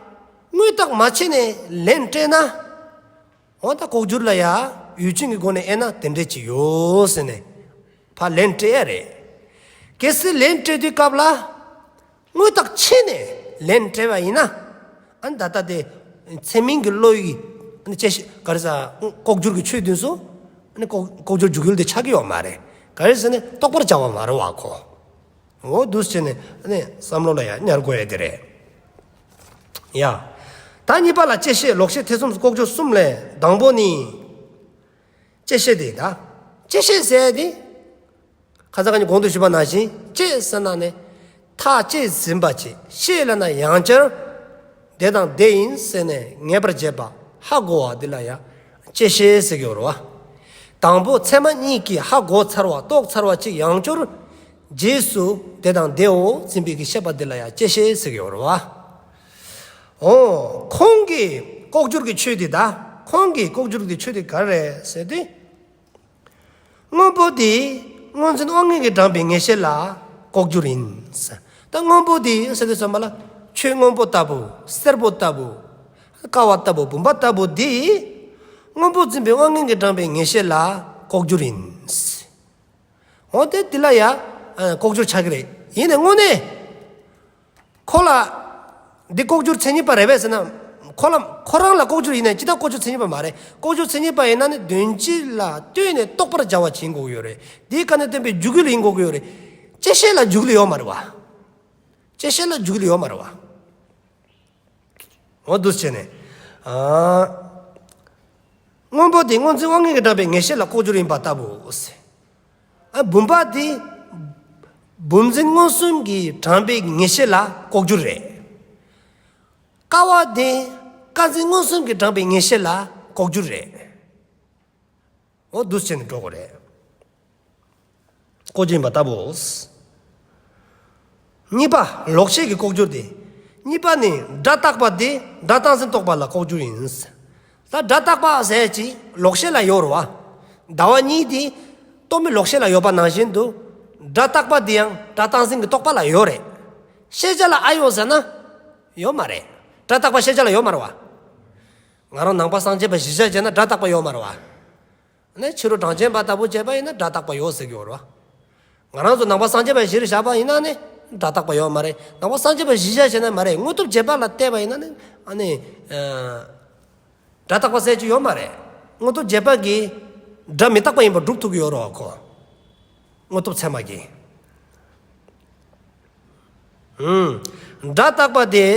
དངོས་བཏགས་མ་ཕྱེ་ནས་ལན་སྤྲད་ན། འོ་ད་ལྐོག་གྱུར་ལ་ཡང་ཡུལ་ཅན་གྱི་སྒོ་ནས་དབྱེ་ན་དེ་འདྲས་ཅིག་ཡོད་ཟེར་ནས་ཕར་ལན་སྤྲད་ཡ་རེད། གལ་སྲིད་ལན་སྤྲད་དུས་སྐབས་ལ་དངོས་བཏགས་ཕྱེ་ནས་ལན་སྤྲད་པ་ཡིན་ན། ཨ་ནི་ད་ལྟ་དེ་ཚད་མིན་གྱི་བློ་ཡི་ཨ་ནི་བཅད་ཤེས་ག་རེ་ཟ་ལྐོག་གྱུར་གྱི་ཆོས་དེ་ཚོ་ཨ་ནི་ལྐོག་ལྐོག་གྱུར་འཇུག་ཡུལ་དེ་ཆགས་ཀྱི་ཡོད་མ་རེད། ག་རེ་ཟེར་ན་རྟོགས་པར་བྱ་བ་མ་རེད་བ་ཁོ། འོ་འདུག་སེ་བྱས་ནས་ཨ་ནི་བསམ་བློ་ལ་ཡང་ཉར་དགོས་ཡ་དེ་རེད། ཡ། ད་གཉིས་པ་ལ་བཅད་ཤེས་ལོག་ཤེས་ཐེ་ཚོམ་ལྐོག་གྱུར་གསུམ་ལས་དང་པོ་ནི། བཅད་ཤེས་དེ་ད། བཅད་ཤེས་ཟེར་དེ། ཁ་སང་ཁ་ཉིན་གོང་དུ་ཞུས་པ་ནང་བཞིན་བཅད་ཟེར་ན་ནི། ཐག་བཅད་ཟིན་པ་བཅད་ཤེས་ལ་ན་ཡང་བསྐྱར། དེ་དང་དེ་ཡིན་ཟེར་ནས་ངེས་པར་བྱེད་པ་ཧ་གོ་བ་འདི་ལ་ཡང་བཅད་ཤེས་ཟེར་གྱི་ཡོད་རེད་བ། དང་པོ་ཚད་མ་གཉིས་ཀྱིས་ཧ་གོ་ཚར་བ་རྟོགས་ཚར་བ་གཅིག་ཡང་བསྐྱར། རྗེས་སུ་དེ་དང་དེའོ་འཛིན་པའི་གི་ཤེས་པ་འདི་ལ་ཡང་བཅད་ཤེས་ཟེར་གྱི་ཡོད་རེད་བ། འོ་ཁོང་གི་ལྐོག་གྱུར་གྱི་ཆོས་འདི་ད་ཁོང་གི་ལྐོག་གྱུར་གྱི་ཆོས་འདི་ག་རེ་རེད་ཟེར་དུས། སྔོན་པོ་དེ་སྔོ་འཛིན་དབང་མངོན་གྱིས་དྲངས་པའི་ངེས་ཤེས་ལ། ལྐོག་གྱུར་ཡིན། ད་སྔོན་པོ་དེ་ཟེར་དུས་ཙམ་པ་ལ་ཆོས་སྔོན་པོ་ལྟ་བུ། སེར་པོ་ལྟ་བུ། ཀ་བ་ལྟ་བུ། བུམ་པ་ལྟ་བུ་དེ་སྔོན་པོ་འཛིན་པའི་དབང་མངོན་གྱིས་དྲངས་པའི་ངེས་ཤེས་ལ་ལྐོག་གྱུར་ཡིན། འོ་དེ་དེ་ལ་ཡ་ལྐོག་གྱུར་ཆགས་ཀྱི་རེད། ཡིན་ནའི་དངོས་གནས་ཁོ་ལ་འདི་ལྐོག་གྱུར་མཚན་ཉིད་པ་རེད་པས་ཟེར་ན། ཁོ་ལ་ཁོ་རང་ལ་ལྐོག་གྱུར་ཡིན་ནའི་ཅི་ལྟར་ལྐོག་གྱུར་མཚན་ཉིད་པ་མ་རེད། ལྐོག་གྱུར་མཚན་ཉིད་པ་ཡིན་ན་ནི་དོན་སྤྱི་ལ་ལྟོས་ནས་རྟོགས་པར་བྱ་བ་ཅིག་ཡིན་དགོས་ཀྱི་ཡོད་རེད། དེའི་སྐབས་ནས་སྟོན་པའི་འཇུག་ཡུལ་ཡིན་དགོས་ཀྱི་ཡོད་རེད། བཅད་ཤེས་ལ་འཇུག་ཡུལ་ཡོད་མ་རེད་བ། བཅད་ཤེས་ལ་འཇུག་ཡུལ་ཡོད་མ་རེད་བ། འོ་འདུག་སེ་བྱས་ནས། ཨ། སྔོན་པོ་དེ་སྔོ་འཛིན་དབང་མངོན་གྱིས་དྲངས་པའི་ངེས་ཤེས་ལ་ལྐོག་གྱུར་ཡིན་པ་ལྟ་བུ། ཨ། བུམ་པ་དེ་བུམ་འཛིན་མངོན་སུམ་གྱིས་དྲངས་པའི་ངེས་ཤེས་ལ་ལྐོག་གྱུར་རེད། ཀ་བ་དེ་ཀ་འཛིན་མངོན་སུམ་གྱིས་དྲངས་པའི་ངེས་ཤེས་ལ་ལྐོག་གྱུར་རེད། འོ་འདུག་སེ་བྱས་ནས་འགྲོ་དགོས་རེད། ལྐོག་གྱུར་ཡིན་པ་ལྟ་བུ། གཉིས་པ་ལོག་ཤེས་ཀྱི་ལྐོག་གྱུར་དེ། གཉིས་པ་ནི་སྒྲ་རྟག་པ་དེ་སྒྲ་རྟག་འཛིན་རྟོག་པ་ལ་ལྐོག་གྱུར་ཡིན། ད་སྒྲ་རྟག་པ་ཟེར་ཅིག་ལོག་ཤེས་ལ་ཡོད་རེད་བ། ཟླ་བ་གཉིས་དེ་རྟོག་མེད་ལོག་ཤེས་ལ་ཡོད་པ་ནང་བཞིན་དུ། སྒྲ་རྟག་པ་དེ་ཡང་སྒྲ་རྟག་འཛིན་གྱི་རྟོག་པ་ལ་ཡོད་རེད། ཤེས་བྱ་ལ་ཨ་ཡོད་ཟེར་ན་ཡོད་མ་རེད། སྒྲ་རྟག་པ་ཤེས་བྱ་ལ་ཡོད་མ་རེད་བ། ང་རང་ནང་པ་སངས་རྒྱས་པ་གཞིར་བཞག་བྱས་ན་སྒྲ་རྟག་པ་ཡོད་མ་རེད་བ། ནས་ཕྱི་རོལ་གྲངས་ཅན་པ་ལྟ་བུ་བྱས་པ་ཡིན་ན་སྒྲ་རྟག་པ་ཡོད་ཟེར་གྱི་ཡོད་རེད་བ། ང་རང་ཚོ་ནང་པ་སངས་རྒྱས་པ་གཞིར་བཞག་པ་ཡིན་ན་ནི་སྒྲ་རྟག་པ་ཡོད་མ་རེད། ནང་པ་སངས་རྒྱས་པ་གཞིར་བཞག་བྱས་ན་མ་རེད། དངོས་སྟོབས་རྗེས་དཔག་ལ་བལྟས་པ་ཡིན་ན་ནི་ཨ་ནི་ཨ་སྒྲ་རྟག་པ་ཟེར་གྱི་ཡོད་མ་རེད། དངོས་སྟོབས་རྗེས་དཔག་གིས་སྒྲ་མི་རྟག་པ་ཡིན་པ་སྒྲུབ་ཐུབ་ཀྱི་ཡོད་རེད་བ་ཁོ། དངོས་སྟོབས་ཚད་མ་གིས། ཨུམ། སྒྲ་རྟག་པ་དེ་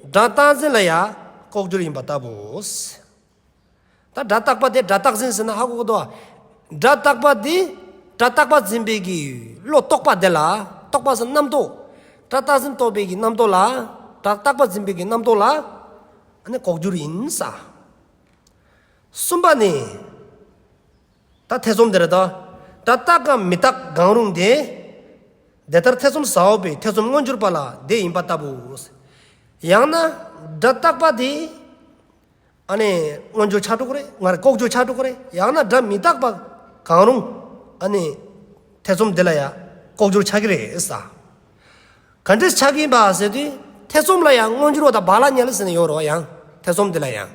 སྒྲ་རྟག་འཛིན་ལ་ཡང་ལྐོག་གྱུར་ཡིན་པ་ལྟ་བུ། ད་སྒྲ་རྟག་པ་དེ་སྒྲ་རྟག་འཛིན་ཟེར་ན་ཧ་གོ་གི་འདུག་བ། སྒྲ་རྟག་པ་དེ་སྒྲ་རྟག་པ་འཛིན་པའི་གི་བློ་རྟོག་པ་དེ་ལ། རྟོག་པ་ཟེར་རྣམ་རྟོག་སྒྲ་རྟག་འཛིན་རྟོག་པའི་གི་རྣམ་རྟོག་ལ། སྒྲ་རྟག་པ་འཛིན་པའི་གི་རྣམ་རྟོག་ལ། ཨ་ནི་ལྐོག་གྱུར་ཡིན་ས། གསུམ་པ་ནི། ད་ཐེ་ཚོམ་དེ་རེད་ད། སྒྲ་རྟག་གམ་མི་རྟག་གང་རུང་དེ། དེ་ལྟར་ཐེ་ཚོམ་ཟ་བ་པོའི་ཐེ་ཚོམ་མངོན་གྱུར་པ་ལ་དེ་ཡིན་པ་ལྟ་བུ། ཡང་ན་སྒྲ་རྟག་པ་དེ། ཨ་ནི་མངོན་གྱུར་ཆགས་འགྲོ་གི་རེད། ང་རེ་ལྐོག་གྱུར་ཆགས་འགྲོ་གི་རེད། ཡང་ན་སྒྲ་མི་རྟག་པ་གང་རུང་། ཨ་ནི་ཐེ་ཚོམ་དེ་ལ་ཡང་ལྐོག་གྱུར་ཆགས་ཀྱི་རེད་ས། ག་འདྲས་ཆགས་ཀྱི་ཡིན་པ་ཟེར་དུས་ཐེ་ཚོམ་ལ་ཡང་མངོན་གྱུར་བ་དང་བག་ལ་ཉལ་ཟེར་ནས་ཡོད་རེད་བ། ཡང་ཐེ་ཚོམ་དེ་ལ་ཡང་།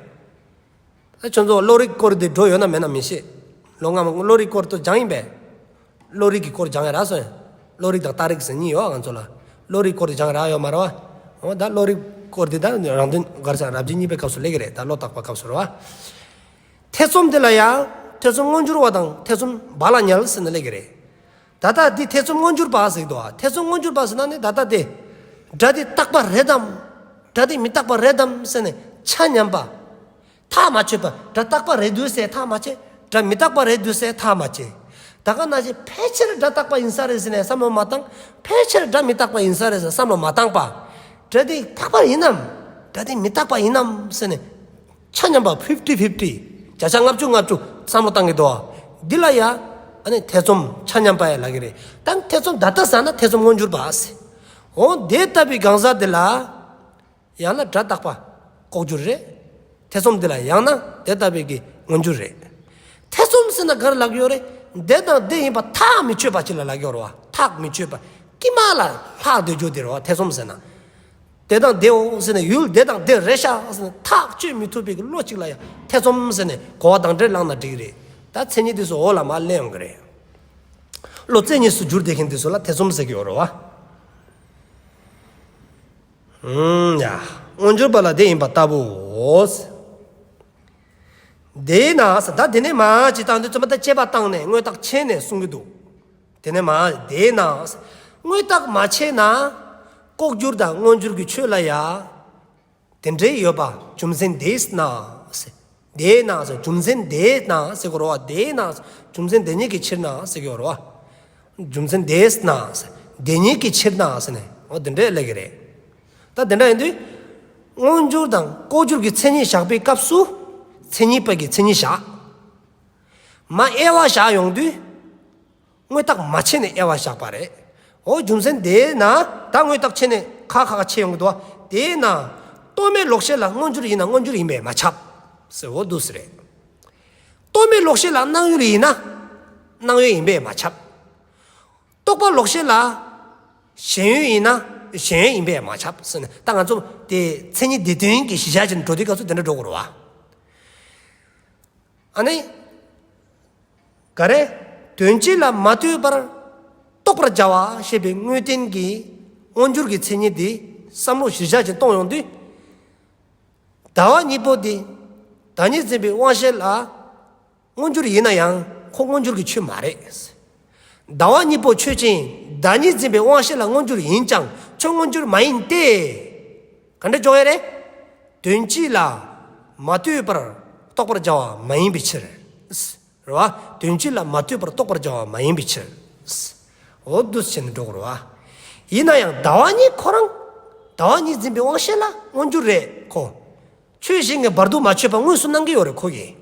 ད་ཁྱོད་ཚོ་བློ་རིག་སྐོར་དེ་འགྲོ་ཡོད་ན་མེད་ན་མི་ཤེས། ལོ་སྔ་མ་བློ་རིག་སྐོར་དུ་སྦྱངས་ཡིན་པས། བློ་རིག་གི་སྐོར་སྦྱངས་ཡ་རག་སོང་། བློ་རིག་དང་རྟགས་རིག་ཟེར་གཉིས་ཡོད་ང་ཚོ་ལ། བློ་རིག་སྐོར་དུ་སྦྱངས་རག་ཡོད་མ་རེད་བ། འོ་ད་བློ་རིག་སྐོར་དེ་ད་རང་དོན་ག་རེ་ཟེར་རབ་བྱེད་གཉིས་པའི་སྐབས་སུ་སླེབས་ཀྱི་རེད། ད་བློ་བརྟག་པ་སྐབས་སུ་རེད་བ། ཐེ་ཚོམ་དེ་ལ་ཡང་ཐེ་ཚོམ་མངོན་གྱུར་བ་དང་ཐེ་ཚོམ་བག་ལ་ཉལ་ཟེར་ནས་སླེབས་ཀྱི་རེད། ད་ལྟ་འདི་ཐེ་ཚོམ་མངོན་གྱུར་པ་ཟེར་གྱི་འདུག་བ། ཐེ་ཚོམ་མངོན་གྱུར་པ་ཟེར་ན་ནི་ད་ལྟ་དེ། སྒྲ་དེ་རྟག་པ་རེད་དམ། སྒྲ་དེ་མི་རྟག་པ་རེད་དམ་ཟེར་ནས་ཆ་མཉམ་པ། ཐག་མ་ཆོད་པ། སྒྲ་རྟག་པ་རེད་འདུག་ཟེར་ཐག་མ་ཆོད། སྒྲ་མི་རྟག་པ་རེད་འདུག་ཟེར་ཐག་མ་ཆོད། ད་ག་ནང་བཞིན་ཕལ་ཆེར་སྒྲ་རྟག་པ་ཡིན་ས་རེད་ཟེར་ནས་བསམ་བློ་མ་བཏང་། ཕལ་ཆེར་སྒྲ་མི་རྟག་པ་ཡིན་ས་རེད་ཟེར་བསམ་བློ་མ་བཏང་པ། སྒྲ་དེ་རྟག་པ་ཡིན་ནམ། སྒྲ་དེ་མི་རྟག་པ་ཡིན་ནམ་ཟེར་ནས། ཆ་མཉམ་པ་ཕིབ་ཊི་ཕིབ་ཊི། བརྒྱ་ཆ་ལྔ་བཅུ་ང་བཅུ་བསམ་བློ་བཏང་གི་འདུག་བ། འདི་ལ་ཡ། ཨ་ནི་ཐེ་ཚོམ་ཆ་མཉམ་པ་ཡ་ལབ་ཀྱི་རེད། ད་ཐེ་ཚོམ་ད་ལྟ་ཟ་ན་ཐེ་ཚོམ་མངོན་གྱུར་པ་ཟེར། འོ་དེ་ལྟ་བུའི་གང་ཟག་དེ་ལ། ཡང་ན་སྒྲ་རྟག་པ་ལྐོག་གྱུར་རེད། ཐེ་ཚོམ་དེ་ལ་ཡང་ན་དེ་ལྟ་བུའི་གི་མངོན་གྱུར་རེད། ཐེ་ཚོམ་ཟེར་ན་ག་རེ་ལབ་ཀྱི་ཡོད་རེད། དེ་དང་དེ་ཡིན་པ་ཐག་མི་ཆོད་པ་ཅིག་ལ་ལབ་ཀྱི་ཡོད་རེད་བ། ཐག་མི་ཆོད་པ། དཀྱིལ་མ་ལ་ལྷག་སྡོད་རྒྱུ་དེ་རེད་བ་ཐེ་ཚོམ་ཟེར་ན། དེ་དང་དེའོ་ཟེར་ནས་ཡུལ་དེ་དང་དེ་རེད་ཤག་ཟེར་ནས་ཐག་གཅོད་མི་ཐུབ་པའི་གི་བློ་གཅིག་ལ་ཡང་ཐེ་ཚོམ་ཟེར་ནས་གོ་བ་དང་འབྲེལ་བླངས་ན་འགྲིག་གི་རེད། ད་མཚན་ཉིད་དེ་ཚོ་འོག་ལ་མར་གླེང་ཡོང་གི་རེད། བློ་རྩེ་གཉིས་སུ་འགྱུར་བསྡད་མཁན་དེ་ཚོ་ལ་ཐེ་ཚོམ་ཟེར་གྱི་ཡོད་རེད་བ། ཨུམ། ཡ། མངོན་གྱུར་པ་ལ་དེ་ཡིན་པ་ལྟ་བུའོ། དེས་ན་ཟེར། ད་དེ་ནས་མར་ཅིག་བཏང་དུས་ཙམ་པ་ད་དཔྱད་པ་བཏང་ནས་དངོས་བཏགས་ཕྱེ་ནས་གསུང་གི་འདུག་དེ་ནས་མར་དེས་ན་ཟེར། དངོས་བཏགས་མ་ཕྱེ་ན། ལྐོག་གྱུར་དང་མངོན་གྱུར་གྱི་ཆོས་ལ་ཡ། དེ་འདྲའི་ཡོད་པ་རྒྱུ་མཚན་དེས་ན་ཟེར། དེས་ན་ཟེར། རྒྱུ་མཚན་དེས་ན་ཟེར་གྱི་ཡོད་རེད་བ། དེས་ན་ཟེར། རྒྱུ་མཚན་དེ་ཉིད་ཀྱི་ཕྱིར་ན་ཟེར་གྱི་ཡོད་རེད་བ། རྒྱུ་མཚན་དེས་ན་ཟེར། དེ་ཉིད་ཀྱི་ཕྱིར་ན་ཟེར་ནས། འོ་དེ་འདྲའི་ལབ་ཀྱི་རེད། ད་དེ་འདྲ་ཡིན་དུས། མངོན་གྱུར་དང་ལྐོག་གྱུར་གྱི་མཚན་ཉིད་བཞག་པའི་སྐབས་སུ། མཚན་ཉིད་པ་གི་མཚན་ཉིད་བཞག་མར་དབྱེ་བ་བཞག་ཡོང་དུས། དངོས་བཏགས་མ་ཕྱེ་ནས་དབྱེ་བ་བཞག་པ་རེད། འོ་རྒྱུ་མཚན་དེས་ན། ད་དངོས་བཏགས་ཕྱེ་ནས་ཁ་ཁ་ཁ་ཕྱེ་ཡོང་གི་འདུག་བ། དེས་ན། རྟོག་མེད་ལོག་ཤེས་ལ་མངོན་གྱུར་ཡིན་ན་མངོན་གྱུར་ཡིན་པས་མ་ཁྱབ་ཟེར། འོ་འདུག་སེ་རེད། རྟོག་མེད་ལོག་ཤེས་ལ་སྣང་ཡུལ་ཡིན་ན་སྣང་ཡུལ་ཡིན་པས་མ་ཁྱབ། རྟོག་པ་ལོག་ཤེས་ལ་ ཞེན་ཡུལ་ཡིན་ན་ཞེན་ཡུལ་ཡིན་པས་མ་ཁྱབ་ཟེར་ནས། ད་ང་ཚོ་དེ་མཚན་ཉིད་སྡེ་བདུན་གྱི་གཞི་བཞག་བྱས་ནས་འགྲོ་དུས་སྐབས་སུ་དེ་འདྲ་འགྲོ་དགོས་རེད་བ། ཨ་ནི། ག་རེ། དོན་སྤྱི་ལ་མ་ལྟོས་པར་རྟོགས་པར་བྱ་བ་ཞེས་པའི་དངོས་བསྟན་གྱི་མངོན་གྱུར་གྱི་མཚན་ཉིད་དེ་བསམ་བློ་གཞིར་བཞག་ཅིག་གཏོང་ཡོང་དུས། ཟླ་བ་གཉིས་པོ་དེ་བདག་ཉིད་འཛིན་པའི་དབང་ཤེས་ལ་མངོན་གྱུར་ཡིན་ན་ཡང་ཁོ་མངོན་གྱུར་གྱི་ཆོས་མ་རེད། ཟླ་བ་གཉིས་པོ་ཆོས་ཅན་བདག་ཉིད་འཛིན་པའི་དབང་ཤེས་ལ་མངོན་གྱུར་ཡིན་ཀྱང་ཁྱོད་མངོན་གྱུར་མ་ཡིན་ཏེ། ག་འདྲ་འཇོག་ཡ་རེད། དོན་སྤྱི་ལ་མ་ལྟོས་པར་རྟོགས་པར་བྱ་བ་མ་ཡིན་པའི་ཕྱིར། རེད་བ། དོན་སྤྱི་ལ་མ་ལྟོས་པར་རྟོགས་པར་བྱ་བ་མ་ཡིན་པའི་ཕྱིར། འོ་འདུག་སེ་བྱས་ནས་འགྲོ་དགོས་རེད་བ། ཡིན་ན་ཡང་ཟླ་བ་གཉིས་ཁོ་རང་། ཟླ་བ་གཉིས་འཛིན་པའི་དབང་ཤེས་ལ་མངོན་གྱུར་རེད་ཁོ། ཆོས་གཞན་གྱི་བར་དུ་མ་ཆོད་པ་དངོས་སུ་སྣང་གི་ཡོད་རེད་ཁོ་གིས།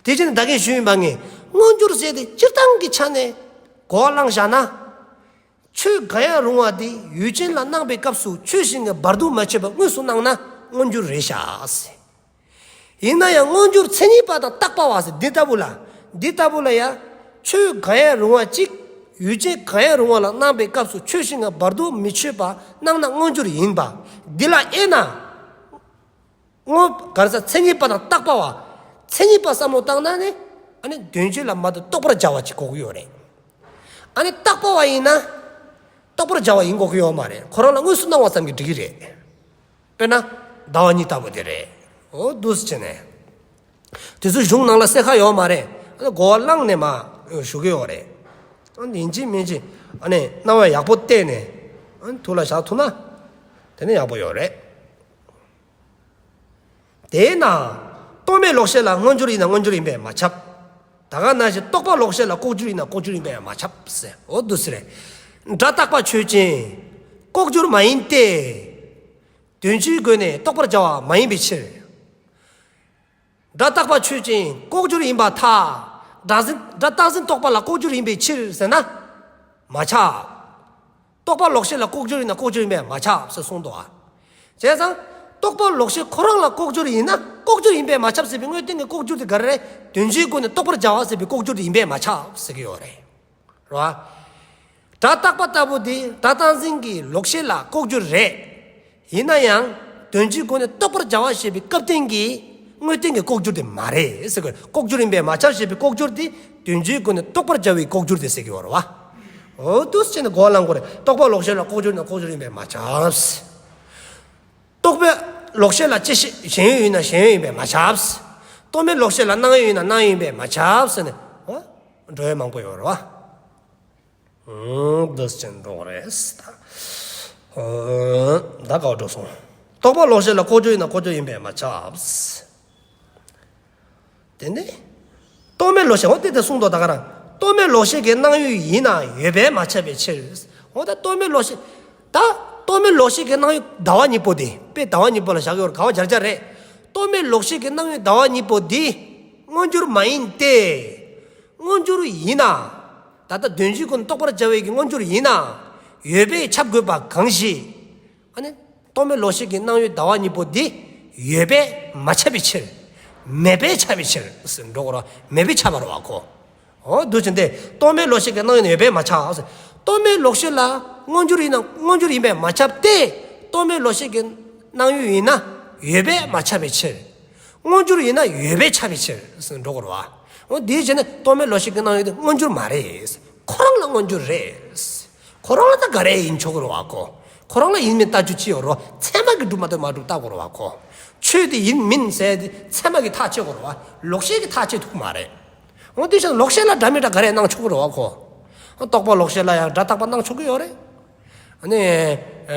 དེ་བཞིན་ད་གིན་ཞུས་ཡིན་པ་ངས་མངོན་གྱུར་ཟེར་དེ་སྤྱིར་བཏང་གི་ཆ་ནས་གོ་བ་བླངས་བཞག་ན། ཆོས་གང་ཡང་རུང་བ་དེ་ཡུལ་ཅན་ལ་སྣང་བའི་སྐབས་སུ་ཆོས་གཞན་གྱི་བར་དུ་མ་ཆོད་པ་དངོས་སུ་སྣང་ན་མངོན་གྱུར་རེད་ཤག་ཟེར། ཡིན་ན་ཡང་མངོན་གྱུར་མཚན་ཉིད་པ་དང་རྟག་པ་བ་ཟེར་འདི་ལྟ་བུ་ལ། འདི་ལྟ་བུ་ལ་ཡང་ཆོས་གང་ཡང་རུང་བ་གཅིག་ཡུལ་ཅན་གང་ཡང་རུང་བ་ལ་སྣང་བའི་སྐབས་སུ་ཆོས་གཞན་གྱི་བར་དུ་མི་ཆོད་པ་སྣང་ན་མངོན་གྱུར་ཡིན་པ། འདི་ལ་དབྱེ་ན། དངོས་ག་རེ་ཟེར། མཚན་ཉིད་པ་དང་རྟག་པ་བ། མཚན་ཉིད་པ་བསམ་བློ་བཏང་ན་ནི། ཨ་ནི་དོན་སྤྱི་ལ་མ་ལྟོས་རྟོགས་པར་བྱ་བ་ཅིག་གོ་གི་ཡོད་རེད། ཨ་ནི་རྟག་པ་བ་ཡིན་ན། རྟོགས་པར་བྱ་བ་ཡིན་དགོས་ཀྱི་ཡོད་མ་རེད། ཁོ་རང་ལ་དངོས་སུ་སྣང་བ་ཙམ་གྱིས་འགྲིག་གི་རེད། དཔེར་ན། ཟླ་བ་གཉིས་ལྟ་བུ་དེ་རེད། འོ་འདུག་སེ་བྱས་ནས། དེ་ཚོ་གཞུང་ནང་ལ་གསལ་ཁ་ཡོད་མ་རེད། ཨ་ནི་གོ་བ་བླངས་ནས་མར་ཞུ་གི་ཡོད་རེད། ཨ་ནི་ཡིན་གཅིག་མིན་གཅིག་ཨ་ནི་རྣ་བ་ཡག་པོ་གཏད་ནས། ཨ་ནི་ཐུགས་ལ་བཞག་ཐུབ་ན། དེ་ནི་ཡག་པོ་ཡོད་རེད། དེས་ན། རྟོག་མེད་ལོག་ཤེས་ལ་མངོན་གྱུར་ཡིན་ན་མངོན་གྱུར་ཡིན་པས་མ་ཁྱབ། ད་ག་ནང་བཞིན་རྟོག་པ་ལོག་ཤེས་ལ་ལྐོག་གྱུར་ཡིན་ན་ལྐོག་གྱུར་ཡིན་པས་མ་ཁྱབ་ཟེར། འོ་འདུག་སེ་རེད། སྒྲ་རྟག་པ་ཆོས་ཅན། ལྐོག་གྱུར་མ་ཡིན་ཏེ། དོན་སྤྱིའི་སྒོ་ནས་རྟོགས་པར་བྱ་བ་མ་ཡིན་པའི་ཕྱིར། སྒྲ་རྟག་པ་ཆོས་ཅན་ལྐོག་གྱུར་ཡིན་པར་ཐལ། སྒྲ་འཛིན་སྒྲ་རྟག་འཛིན་རྟོག་པ་ལ་ལྐོག་གྱུར་ཡིན་པའི་ཕྱིར་ཟེར་ན། མ་ཁྱབ། རྟོག་པ་ལོག་ཤེས་ལ་ལྐོག་གྱུར་ཡིན་ན་ལྐོག་གྱུར་ཡིན་པས་མ་ཁྱབ་ཟེར་གསུངས་འདུག་ཨ། བྱས་ཙང་། རྟོག་པ་ལོག་ཤེས་ཁོ་རང་ལ་ལྐོག་གྱུར་ཡིན་ན་ལྐོག་གྱུར་ཡིན་པས་མ་ཁྱབ་ཟེར་བའི་དངོས་བསྟན་གྱི་ལྐོག་གྱུར་དེ་ག་རེ་རེད། དོན་སྤྱིའི་སྒོ་ནས་རྟོགས་པར་བྱ་བ་ཟེར་བའི་ལྐོག་གྱུར་དེ་ཡིན་པས་མ་ཁྱབ་ཟེར་གྱི་ཡོད་རེད། རེད་བ། སྒྲ་རྟག་པ་ལྟ་བུ་དེ་སྒྲ་རྟག་འཛིན་གྱི་ལོག་ཤེས་ལ་ལྐོག་གྱུར་རེད། ཡིན་ན་ཡང་དོན་སྤྱིའི་སྒོ་ནས་རྟོགས་པར་བྱ་བ་ཞེས་པའི་སྐབས་བསྟུན་གྱི་དངོས་བསྟན་གྱི་ལྐོག་གྱུར་དེ་མ་རེད་ཟེར་གྱི་ཡོད། ལྐོག་གྱུར་ཡིན་པས་མ་ཁྱབ་ཞེས་པའི་ལྐོག་གྱུར་དེ་དོན་སྤྱིའི་སྒོ་ནས་རྟོགས་པར་བྱ་བའི་ལྐོག་གྱུར་དེ་ཟེར་གྱི་ཡོད་རེད་བ། འོ་འདུག་སེ་བྱས་ནས་གོ་བ་བླང་དགོས་རེད། རྟོག་པ་ལོག་ཤེས་ལ་ལྐོག་གྱུར་ཡིན་ན་ལྐོག་གྱུར་ཡིན་པས་མ་ཁྱབ། རྟོག་པ་ལོག་ཤེས་ལ་བཅད་ཤེས་ཞེན་ཡུལ་ཡིན་ན་ཞེན་ཡུལ་ཡིན་པས་མ་ཁྱབ། རྟོག་མེད་ལོག་ཤེས་ལ་སྣང་ཡུལ་ཡིན་ན་སྣང་ཡུལ་ཡིན་པས་མ་ཁྱབ་ཟེར་ནས། འོ། འགྲོ་ཡ་མང་པོ་ཡོད་རེད་བ། འདུག་སེ་འགྲོ་རེད། ད་ག་བ་འགྲོ་སོང་། རྟོག་པ་ལོག་ཤེས་ལ་ལྐོག་གྱུར་ཡིན་ན་ལྐོག་གྱུར་ཡིན་པས་མ་ཁྱབ། དེ་ནས། རྟོག་མེད་ལོག་ཤེས་འོ་དེ་དེ་གསུངས་འདུག་ད་ག་རང་། རྟོག་མེད་ལོག་ཤེས་ཀྱི་སྣང་ཡུལ་ཡིན་ན་ཡོད་པས་མ་ཁྱབ་པའི་ཕྱིར། འོ་ད་རྟོག་མེད་ལོག་ཤེས། ད་རྟོག་མེད་ལོག་ཤེས་ཀྱི་སྣང་ཡུལ་ཟླ་བ་གཉིས་པོ་དེ་དཔེ་ཟླ་བ་གཉིས་པོ་ལ་བཞག་ཡོད་རེད། ག་བ་སྦྱར་སྦྱར་རེད། རྟོག་མེད་ལོག་ཤེས་ཀྱི་སྣང་ཡུལ་ཟླ་བ་གཉིས་པོ་འདི་མངོན་གྱུར་མ་ཡིན་ཏེ། མངོན་གྱུར་ཡིན་ན། ད་ལྟ་དོན་སྤྱིའི་སྒོ་ནས་རྟོགས་པར་བྱ་བའི་གི་མངོན་གྱུར་ཡིན་ན། ཡོད་པས་ཁྱབ་དགོས་པ་གང་ཞིག་ཨ་ནི། རྟོག་མེད་ལོག་ཤེས་ཀྱི་སྣང་ཡུལ་ཟླ་བ་གཉིས་པོ་འདི། ཡོད་པས་མ་ཁྱབ་པའི་ཕྱིར། མེད་པས་ཁྱབ་པའི་ཕྱིར་ཟེར་འགྲོ་དགོས་རེད་བ། མེད་པས་ཁྱབ་པ་རེད་བ་ཁོ། འོ་འདུག་སེ་བྱས་ཏེ་རྟོག་མེད་ལོག་ཤེས་ཀྱི་སྣང་ཡུལ་ཡོད་པས་མ་ཁྱབ། རྟོག་མེད་ལོག་ཤེས་ལ་མངོན་གྱུར་ཡིན་ན་མངོན་གྱུར་ཡིན་པས་མ་ཁྱབ་སྟེ། རྟོག་མེད་ལོག་ཤེས་ཀྱི་སྣང་ཡུལ་ཡིན་ན་ཡོད་པས་མ་ཁྱབ་པའི་ཕྱིར། མངོན་གྱུར་ཡིན་ན་ཡོད་པས་ཁྱབ་པའི་ཕྱིར་ཟེར་འགྲོ་དགོས་རེད་བ། འོ་དེའི་ཕྱིར་ན་རྟོག་མེད་ལོག་ཤེས་ཀྱི་སྣང་ཡུལ་དེ་མངོན་གྱུར་མ་རེད། ཁོ་རང་ལ་མངོན་གྱུར་རེད། ཁོ་རང་ལ་ད་ག་རེ་ཡིན་ཆོག་གི་རེད་བ་ཁོ། ཁོ་རང་ལ་ཡིན་མིན་ལྟ་རྒྱུ་ཅི་ཡོད་རེད་བ། ཚད་མ་གིས་གྲུབ་མ་གྲུབ་མ་གྲུབ་ལྟ་དགོས་རེད་བ་ཁོ། ཆོས་དེ་ཡིན་མིན་ཟེར་དེ་ཚད་མ་གིས་ཐག་བཅད་དགོས་རེད་བ། ལོག་ཤེས་ཀྱིས་ཐག་བཅད་ཐུབ་ཀྱི་མ་རེད། འོ་དེ་བཞིན་ལོག་ཤེས་ལ་སྒྲ་མི་སྒྲ་ག་རེ་སྣང་ཆོག་གི་རེད་བ་ཁོ། རྟོག་པ་ལོག་ཤེས་ལ་ཡང་སྒྲ་རྟག་པ་སྣང་ཆོག་གི་ཡོད་རེད། ཨ་ནི། ཨ་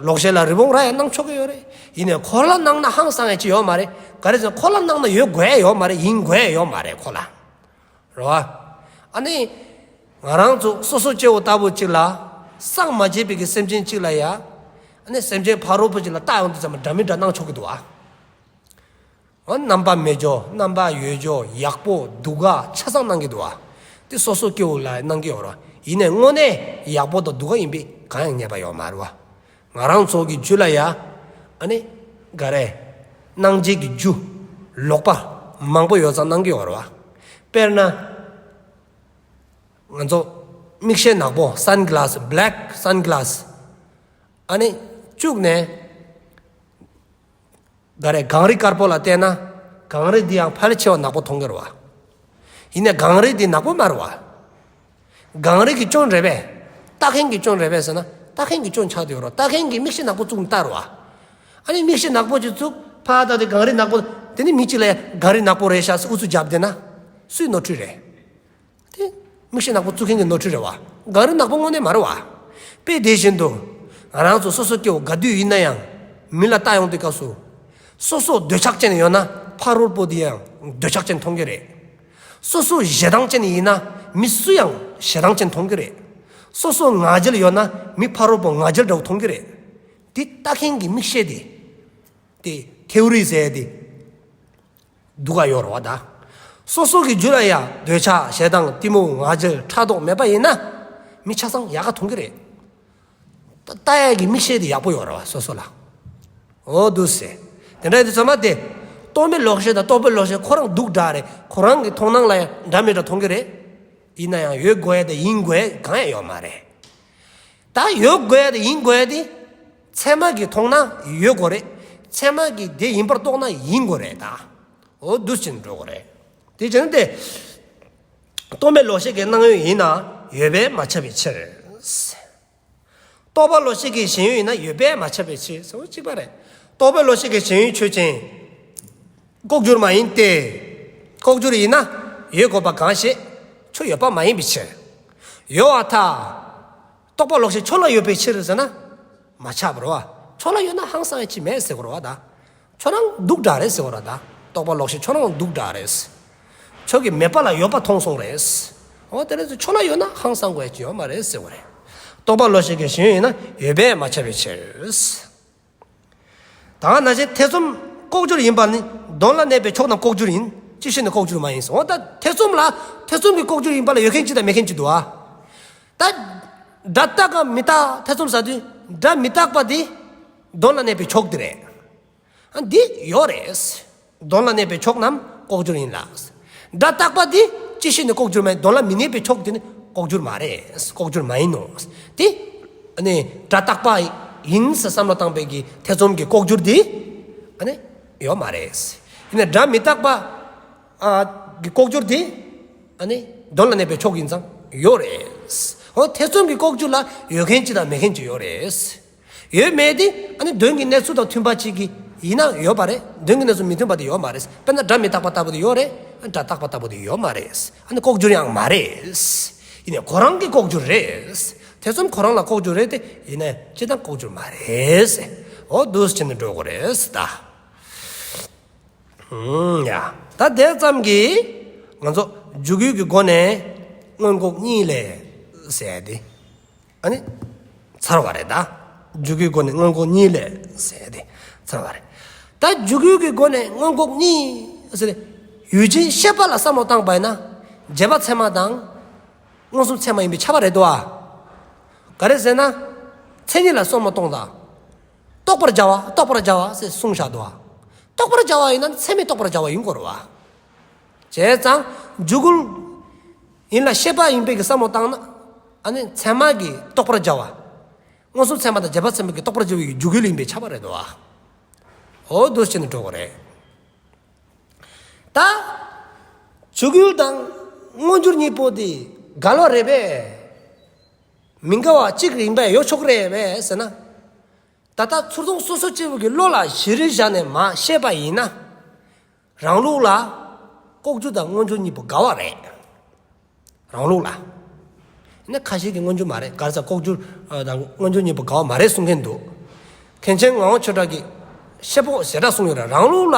ལོག་ཤེས་ལ་རི་བོང་རྭ་ཡང་སྣང་ཆོག་གི་ཡོད་རེད། ཡིན་ནའི་ཁོ་ལ་སྣང་ན་ཧང་སང་ཡ་ཅི་ཡོད་མ་རེད། ག་རེ་ཟེར་ན་ཁོ་ལ་སྣང་ན་ཡོད་དགོས་ཡ་ཡོད་མ་རེད། ཡིན་དགོས་ཡ་ཡོད་མ་རེད་ཁོ་ལ། རེད་བ། ཨ་ནི། ང་རང་ཚོ་སོ་སོ་སྐྱེ་བོ་ལྟ་བུ་ཅིག་ལ། སངས་མ་རྒྱས་པའི་གི་སེམས་ཅན་ཅིག་ལ་ཡ། ཨ་ནི་སེམས་ཅན་ཕ་རོལ་པོ་ཅིག་ལ་ལྟ་ཡོང་དུས་ཙམ་པ་སྒྲ་མི་སྒྲ་སྣང་ཆོག་གི་འདུག་ཨ། འོ་རྣམ་པ་མེད་འགྱོ། རྣམ་པ་ཡོད་འགྱོ། ཡག་པོ་སྡུག་ག་ཆ་ཚང་སྣང་གི་འདུག་བ། དེ་སོ་སོ་སྐྱེ་བོ་ལ་སྣང་གི་ཡོད་རེད་བ། ཡིན་ནའི་དངོས་གནས་ཡག་པོ་དང་སྡུག་ག་ཡིན་པའི་གང་ཡང་རྙེད་པ་ཡོད་མ་རེད་བ། ང་རང་ཚོ་གི་རྒྱུད་ལ་ཡ། ཨ་ནི། ག་རེ། སྣང་བྱེད་ཀྱི་རྒྱུ། ལོག་པ། མང་པོ་ཡོད་ཙང་སྣང་གི་ཡོད་རེད་བ། དཔེར་ན། ང་ཚོ་མིག་ཤེལ་ནག་པོ་སན་གི་ལཱས་བྷེ་ལེག་སན་གི་ལཱས་ ཨ་ནི་བཅུག་ནས་ག་རེ་གངས་རི་དཀར་པོ་ལ་བལྟས་ན་གངས་རི་འདི་ཡང་ཕལ་ཆེ་བ་ནག་པོ་མཐོང་གི་རེད་བ། ཡིན་ནའི་གངས་རི་འདི་ནག་པོ་མ་རེད་བ། གངས་རི་གི་སྐྱོན་རེད་པས། ལྟ་མཁན་གྱི་སྐྱོན་རེད་པས་ཟེར་ན་ལྟ་མཁན་གྱི་སྐྱོན་ཆགས་བསྡད་ཡོད་རེད། ལྟ་མཁན་གྱིས་མིག་ཤེལ་ནག་པོ་བཙུགས་ནས་ལྟ་རེད་བ། ཨ་ནི་མིག་ཤེལ་ནག་པོ་ཅིག་བཙུགས་ཕར་ལྟ་དུས་གངས་རི་ནག་པོ། དེ་ནི་མི་གཅིག་ལ་ཡ་གངས་རི་ནག་པོ་རེད་ཤག་ཟེར་ཨུ་ཚུགས་བརྒྱབ་བསྡད་ན་སུའི་ནོར་འཁྲུལ་རེད། དེ་མིག་ཤེལ་ནག་པོ་བཙུགས་མཁན་གྱི་ནོར་འཁྲུལ་རེད་བ། གངས་རི་ནག་པོ་དངོས་གནས་མ་རེད་བ། དཔེ་དེ་བཞིན་དུ་ང་རང་ཚོ་སོ་སོ་སྐྱེ་བོ་ག་དུས་ཡིན་ན་ཡང་མི་ལ་ལྟ་ཡོང་དུས་སྐབས་སུ་སོ་སོ་འདོད་ཆགས་ཅན་ཡོད་ན་ཕ་རོལ་པོ་དེ་ཡང་འདོད་ཆགས་ཅན་མཐོང་གི་རེད། སོ་སོ་ཞེ་སྡང་ཅན་ཡིན་ན་མི་སུ་ཡང་ཞེ་སྡང་ཅན་མཐོང་གི་རེད། སོ་སོ་ང་རྒྱལ་ཡོད་ན་མི་ཕ་རོལ་པོ་ང་རྒྱལ་འདྲ་བོ་མཐོང་གི་རེད། དེ་ལྟ་མཁན་གྱི་མིག་ཤེལ་དེ། དེ་ཐེའོ་རི་ཟེར་དེ། སྡུག་ག་ཡོད་རེད་བ་ད། སོ་སོ་གི་རྒྱུད་ལ་ཡ་འདོད་ཆགས་ཞེ་སྡང་གཏི་མུག་ང་རྒྱལ་ཕྲག་དོག་མེད་པ་ཡིན་ན། མི་ཆ་ཚང་ཡག་ག་མཐོང་གི་རེད། ལྟ་ལྟ་ཡ་གི་མིག་ཤེལ་དེ་ཡག་པོ་ཡོད་རེད་བ་སོ་སོ་ལ། འོ་འདུག་སེ། དེ་འདྲ་ཡིན་དུས་ཚང་མ་དེ། རྟོག་མེད་ལོག་ཤེས་དང་རྟོག་པའི་ལོག་ཤེས་ཁོ་རང་སྡུག་འདྲ་རེད། ཁོ་རང་གི་མཐོང་སྣང་ལ་ཡ་འདྲ་མི་འདྲ་མཐོང་གི་རེད། ཡིན་ན་ཡང་ཡོད་དགོས་ཡ་དེ་ཡིན་དགོས་ཡ་གང་ཡང་ཡོད་མ་རེད། ད་ཡོད་དགོས་ཡ་དེ་ཡིན་དགོས་ཡ་དེ། ཚད་མ་གིས་མཐོང་ན་ཡོད་དགོས་རེད། ཚད་མ་གིས་དེ་ཡིན་པར་རྟོགས་ན་ཡིན་དགོས་རེད་ད། འོ་འདུག་ཅིག་འགྲོ་དགོས་རེད། དེ་བྱས་ན་དེ། རྟོག་མེད་ལོག་ཤེས་ཀྱི་སྣང་ཡུལ་ཡིན་ན་ཡོད་པས་མ་ཁྱབ་པའི་ཕྱིར། རྟོག་པ་ལོག་ཤེས་ཀྱི་ཞེན་ཡུལ་ཡིན་ན་ཡོད་པས་མ་ཁྱབ་པའི་ཕྱིར་ཟེར་བ་གཅིག་པ་རེད། རྟོག་པ་ལོག་ཤེས་ཀྱི་ཞེན་ཡུལ་ཆོས་ཅན། ལྐོག་གྱུར་མ་ཡིན་ཏེ། ལྐོག་གྱུར་ཡིན་ན་ཡོད་དགོས་པ་གང་ཞིག་ཁྱོད་ཡོད་པ་མ་ཡིན་པའི་ཕྱིར། ཡོད་པར་ཐལ། རྟོག་པ་ལོག་ཤེས་ཁྱོད་ལ་ཡོད་པའི་ཕྱིར་ཟེར་ན། མ་ཁྱབ་རེད་བ། ཁྱོད་ལ་ཡོད་ན་ཧང་སང་ཡ་ཅིག་མེད་ཟེར་དགོས་རེད་བ་ད། ཁྱོད་རང་སྡུག་འདྲ་རེད་ཟེར་དགོས་རེད་ད། རྟོག་པ་ལོག་ཤེས་ཁྱོད་རང་སྡུག་འདྲ་རེད། ཁྱོད་ཀྱིས་མེད་པ་ལ་ཡོད་པ་མཐོང་སོང་རེད། འོ་དེ་རེད་ཁྱོད་ལ་ཡོད་ན་ཧང་སང་དགོས་ཡ་ཅིག་ཡོད་མ་རེད་ཟེར་དགོས་རེད། རྟོག་པ་ལོག་ཤེས་ཀྱི་ཞེན་ཡུལ་ཡིན་ན་ཡོད་པས་མ་ཁྱབ་པའི་ཕྱིར། ད་ནང་བཞིན་ཐེ་ཚོམ་ལྐོག་གྱུར་ཡིན་པ་ནི་དོན་ལ་གནས་པའི་ཕྱོགས་རྣམས་ལྐོག་གྱུར་ཡིན། ཅིག་ཤོས་ནི་ལྐོག་གྱུར་མ་ཡིན་ཟེར། འོ་ད་ཐེ་ཚོམ་ལ་ཐེ་ཚོམ་གྱི་ལྐོག་གྱུར་ཡིན་པ་ལ་ཡོད་མཁན་ཅིག་དང་མེད་མཁན་ཅིག་འདུག་ཨ། ད་སྒྲ་རྟག་གམ་མི་རྟག་ཐེ་ཚོམ་ཟ་དུས་སྒྲ་མི་རྟག་པ་འདི་དོན་ལ་གནས་པའི་ཕྱོགས་འདི་རེད། ཨ་འདི་ཡོད་རེད། དོན་ལ་གནས་པའི་ཕྱོགས་རྣམས་ལྐོག་གྱུར་ཡིན་ལ། སྒྲ་རྟག་པ་འདི་ཅིག་ཤོས་ནི་ལྐོག་གྱུར་མ་ཡིན། དོན་ལ་མི་གནས་པའི་ཕྱོགས་འདི་ནི་ལྐོག་གྱུར་མ་རེད། ལྐོག་གྱུར་མ་ཡིན་ནོ། དེ་ཨ་ནི་སྒྲ་རྟག་པ་ཡིན་ཟེར་བསམ་བློ་བཏང་པའི་གི་ཐེ་ཚོམ་གྱི་ལྐོག་གྱུར་འདི་ཨ་ནི་ཡོད་མ་རེད། ཡིན་ན་སྒྲ་མི་རྟག་པ་ཨ་གི་ལྐོག་གྱུར་འདི་ཨ་ནི་དོན་ལ་གནས་པའི་ཕྱོགས་ཡིན་ཙང་ཡོད་རེད། འོ་ཐེ་ཚོམ་གྱི་ལྐོག་གྱུར་ལ་ཡོད་མཁན་ཅིག་དང་མེད་མཁན་ཅིག་ཡོད་རེད། ཡོད་མེད་དེ་ཨ་ནི་དོན་གྱི་གནས་ཚུལ་དང་མཐུན་པ་ཅིག་གི་ཡིན་ན་ཡོད་པ་རེད། དོན་གྱི་གནས་ཚུལ་མི་མཐུན་པ་དེ་ཡོད་མ་རེད། དཔེར་ན་སྒྲ་མི་རྟག་པ་ལྟ་བུ་དེ་ཡོད་རེད། སྒྲ་རྟག་པ་ལྟ་བུ་དེ་ཡོད་མ་རེད། ཨ་ནི་ལྐོག་གྱུར་ཡང་མ་རེད། ཡིན་ནའི་ཁོ་རང་གི་ལྐོག་གྱུར་རེད། ཐེ་ཚོམ་ཁོ་རང་ལ་ལྐོག་གྱུར་རེད་དེ་ཡིན་ནའི་སྤྱིར་བཏང་ལྐོག་གྱུར་མ་རེད། འོ་འདུག་སེ་བྱས་ནས་འགྲོ་དགོས་རེད་ད། ཨུམ་ཡ། ད་དེ་ཙམ་གྱིས་ང་ཚོ་འཇུག་ཡུལ་གྱི་སྒོ་ནས་མངོན་ལྐོག་གཉིས་ལས་ཟེར་ཏེ། ཨ་ནི་ཚར་བ་རེད་ད། འཇུག་ཡུལ་སྒོ་ནས་མངོན་ལྐོག་གཉིས་ལས་ཟེར་ཏེ་ཚར་བ་རེད། ད་འཇུག་ཡུལ་གྱི་སྒོ་ནས་མངོན་ལྐོག་གཉིས་ཟེར་ཏེ་ཡུལ་ཅན་ཤེས་པ་ལ་བསམ་བློ་བཏང་པ་ཡིན་ན་རྗེས་དཔག་ཚད་མ་དང་མངོན་སུམ་ཚད་མ་ཡིན་པས་ཁྱབ་པ་རེད་དོ། ག་རེ་ཟེར་ན། མཚན་ཉིད་ལ་བསམ་བློ་གཏོང་དང་། རྟོགས་པར་བྱ་བ་རྟོགས་པར་བྱ་བ་ཟེར་གསུངས་བཞག་འདུག་བ། རྟོགས་པར་བྱ་བ་ཡིན་ན་ཚད་མས་རྟོགས་པར་བྱ་བ་ཡིན་དགོས་རེད་བ། བྱས་ཙང་འཇུག་ཡུལ་ཡིན་ལ་ཤེས་པ་ཡིན་པའི་གི་བསམ་བློ་བཏང་ན། ཨ་ནི་ཚད་མ་གིས་རྟོགས་པར་བྱ་བ། མངོན་སུམ་ཚད་མ་དང་རྗེས་དཔག་ཚད་མ་གིས་རྟོགས་པར་བྱ་བའི་འཇུག་ཡུལ་ཡིན་པས་ཁྱབ་པ་རེད་དོ། འོ་འདུག་སེ་བྱས་ནས་འགྲོ་དགོས་རེད། ད་འཇུག་ཡུལ་དང་མངོན་གྱུར་གཉིས་པོ་དེ་འགལ་བ་རེད་པས། མི་འགལ་བ་གཅིག་ཡིན་པ་ཡོད་ཆོག་རེད་པས་ཟེར་ན། ད་ལྟ་ཚུར་མཐོང་སོ་སོ་སྐྱེ་བོ་གི་བློ་ལ་གཞིར་བཞག་ནས་མར་བཤད་པ་ཡིན་ན། རང་ལུགས་ལ་ལྐོག་གྱུར་དང་མངོན་གྱུར་གཉིས་པོ་འགལ་བ་རེད། རང་ལུགས་ལ། ཡིན་ན་ཁ་ཤས་ཀྱིས་མངོན་གྱུར་མ་རེད། ག་རེ་ཟེར་ལྐོག་གྱུར་དང་མངོན་གྱུར་གཉིས་པོ་འགལ་བ་མ་རེད་གསུང་མཁན་འདུག། མཁན་ཆེན་ངག་དབང་ཆོས་གྲགས་ཀྱིས་ཤེས་པོ་ཞེ་དྲག་གསུངས་ཡོད་རེད། རང་ལུགས་ལ་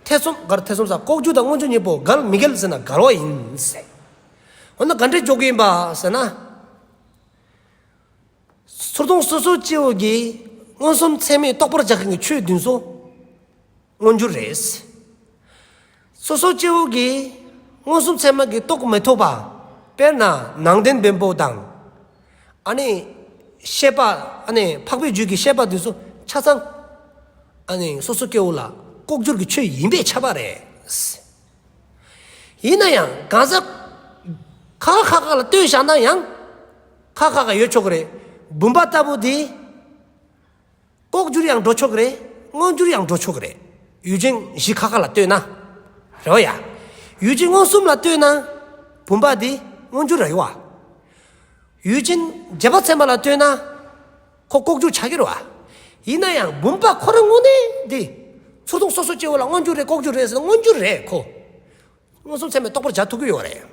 ཐེ་ཚོམ་ག་རེ་ཐེ་ཚོམ་ཟེར་ལྐོག་གྱུར་དང་མངོན་གྱུར་གཉིས་པོ་འགལ་མི་འགལ་ཟེར་ན་འགལ་བ་ཡིན་ཟེར། འོ་ན་ག་འདྲས་འཇོག་གི་ཡིན་པ་ཟེར་ན། ཚུར་མཐོང་སོ་སོ་སྐྱེ་བོ་གིས་མངོན་སུམ་ཚད་མས་རྟོགས་པར་བྱ་མཁན་གྱི་ཆོས་འདི་ཚོ་མངོན་གྱུར་རེད། སོ་སོ་སྐྱེ་བོ་གིས་མངོན་སུམ་ཚད་མ་གིས་རྟོགས་མི་ཐུབ་པ། དཔེར་ན་ནང་བསྟན་བེམ་པོ་དང་། ཨ་ནི་ཤེས་པ། ཨ་ནི་འཕགས་པའི་རྒྱུད་ཀྱི་ཤེས་པ་འདི་ཚོ་ཆ་ཚང་ཨ་ནི་སོ་སོ་སྐྱེ་བོ་ལ་ལྐོག་གྱུར་གྱི་ཆོས་ཡིན་པས་ཁྱབ་པ་རེད། ཡིན་ན་ཡང་གང་ཟག་ཁ་ཁ་ཁ་ལ་ལྟོས་བཞག་ན་ཡང་ཁ་ཁ་ཁ་ཡོད་ཆོག་གི་རེད། བུམ་པ་ལྟ་བུ་དེ་ ལྐོག་གྱུར་ཡང་འགྲོ་ཆོག་གི་རེད། མངོན་གྱུར་ཡང་འགྲོ་ཆོག་གི་རེད། ཡུལ་ཅན་བཞི་ཁ་ཁ་ལ་ལྟོས་ན། རེད་བ་ཡ། ཡུལ་ཅན་མངོན་སུམ་ལ་ལྟོས་ན། བུམ་པ་འདི་མངོན་གྱུར་རེད་བ། ཡུལ་ཅན་རྗེས་དཔག་ཚད་མ་ལ་ལྟོས་ན། ཁོ་ལྐོག་གྱུར་ཆགས་ཀྱི་རེད་བ། ཡིན་ན་ཡང་བུམ་པ་ཁོ་རང་དངོས་གནས་འདི། ཚུར་མཐོང་སོ་སོ་སྐྱེ་བོ་ལ་མངོན་གྱུར་རེད་ལྐོག་གྱུར་རེད་ཟེར་ན་མངོན་གྱུར་རེད་ཁོ། མངོན་སུམ་ཚད་མས་རྟོགས་པར་བྱ་ཐུབ་ཀྱི་ཡོད་རེད།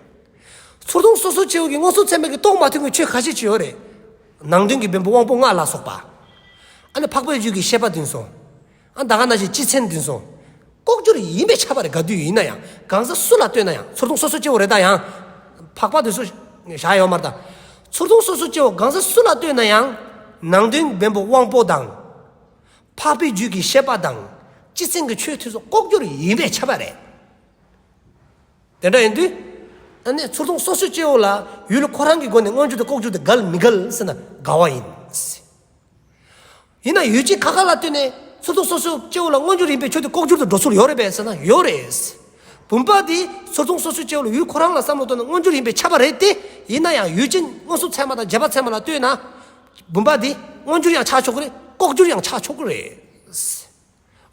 ཚུར་མཐོང་སོ་སོ་སྐྱེ་བོ་གིས་མངོན་སུམ་ཚད་མས་ཀྱིས་རྟོགས་མ་ཐུབ་མཁན་ཆོས་ཁ་ཤས་ཅིག་ཡོད་རེད། ནང་དོན་གྱི་བེམ་པོ་དབང་པོ་ལྔ་ལ་སོགས་པ། ཨ་ནི་འཕགས་པའི་རྒྱུད་ཀྱི་ཤེས་པ་འདི་ཚོ། ཨ་ད་ག་ནང་བཞིན་སྤྱི་མཚན་འདི་ཚོ། ལྐོག་གྱུར་ཡིན་པས་ཁྱབ་པ་རེད། ག་དུས་ཡིན་ན་ཡང་གང་ཟག་སུ་ལ་ལྟོས་ན་ཡང་ཚུར་མཐོང་སོ་སོ་སྐྱེ་བོ་རེད་ད་ཡང་། འཕགས་པ་འདི་ཚོ་བཞག་ཡོད་མ་རེད་ད། ཚུར་མཐོང་སོ་སོ་སྐྱེ་བོ་གང་ཟག་སུ་ལ་ལྟོས་ན་ཡང་། ནང་དོན་བེམ་པོ་དབང་པོ་དང་། འཕགས་པའི་རྒྱུད་ཀྱི་ཤེས་པ་དང་། སྤྱི་མཚན་གྱི་ཆོས་དེ་ཚོ་ལྐོག་གྱུར་ཡིན་པས་ཁྱབ་པ་རེད། དེ་འདྲ་ཡིན་དུས། ཨ་ནི་ཚུར་མཐོང་སོ་སོའི་སྐྱེ་བོ་ལ་ཡུལ་ཁོ་རང་གི་སྒོ་ནས་མངོན་གྱུར་དང་ལྐོག་གྱུར་དེ་འགལ་མི་འགལ་ཟེར་ན་འགལ་བ་ཡིན། ཡིན་ན་ཡུལ་ཅན་ཁ་ཁ་ལ་ལྟོས་ནས་ཚུར་མཐོང་སོ་སོའི་སྐྱེ་བོ་ལ་མངོན་གྱུར་ཡིན་པའི་ཆོས་དེ་ལྐོག་གྱུར་དུ་འགྲོ་ཚུལ་ཡོད་རེད་པས་ཟེར་ན་ཡོད་རེད། བུམ་པ་དེ་ཚུར་མཐོང་སོ་སོའི་སྐྱེ་བོ་ལ་ཡུལ་ཁོ་རང་ལ་བསམ་བློ་བཏང་ན་མངོན་གྱུར་ཡིན་པས་ཁྱབ་པ་རེད་དེ། ཡིན་ན་ཡང་ཡུལ་ཅན་མངོན་སུམ་ཚད་མ་དང་རྗེས་དཔག་ཚད་མ་ལ་ལྟོས་ན། བུམ་པ་དེ་མངོན་གྱུར་ཡང་ཆགས་ཆོག་གི་རེད། ལྐོག་གྱུར་ཡང་ཆགས་ཆོག་གི་རེད།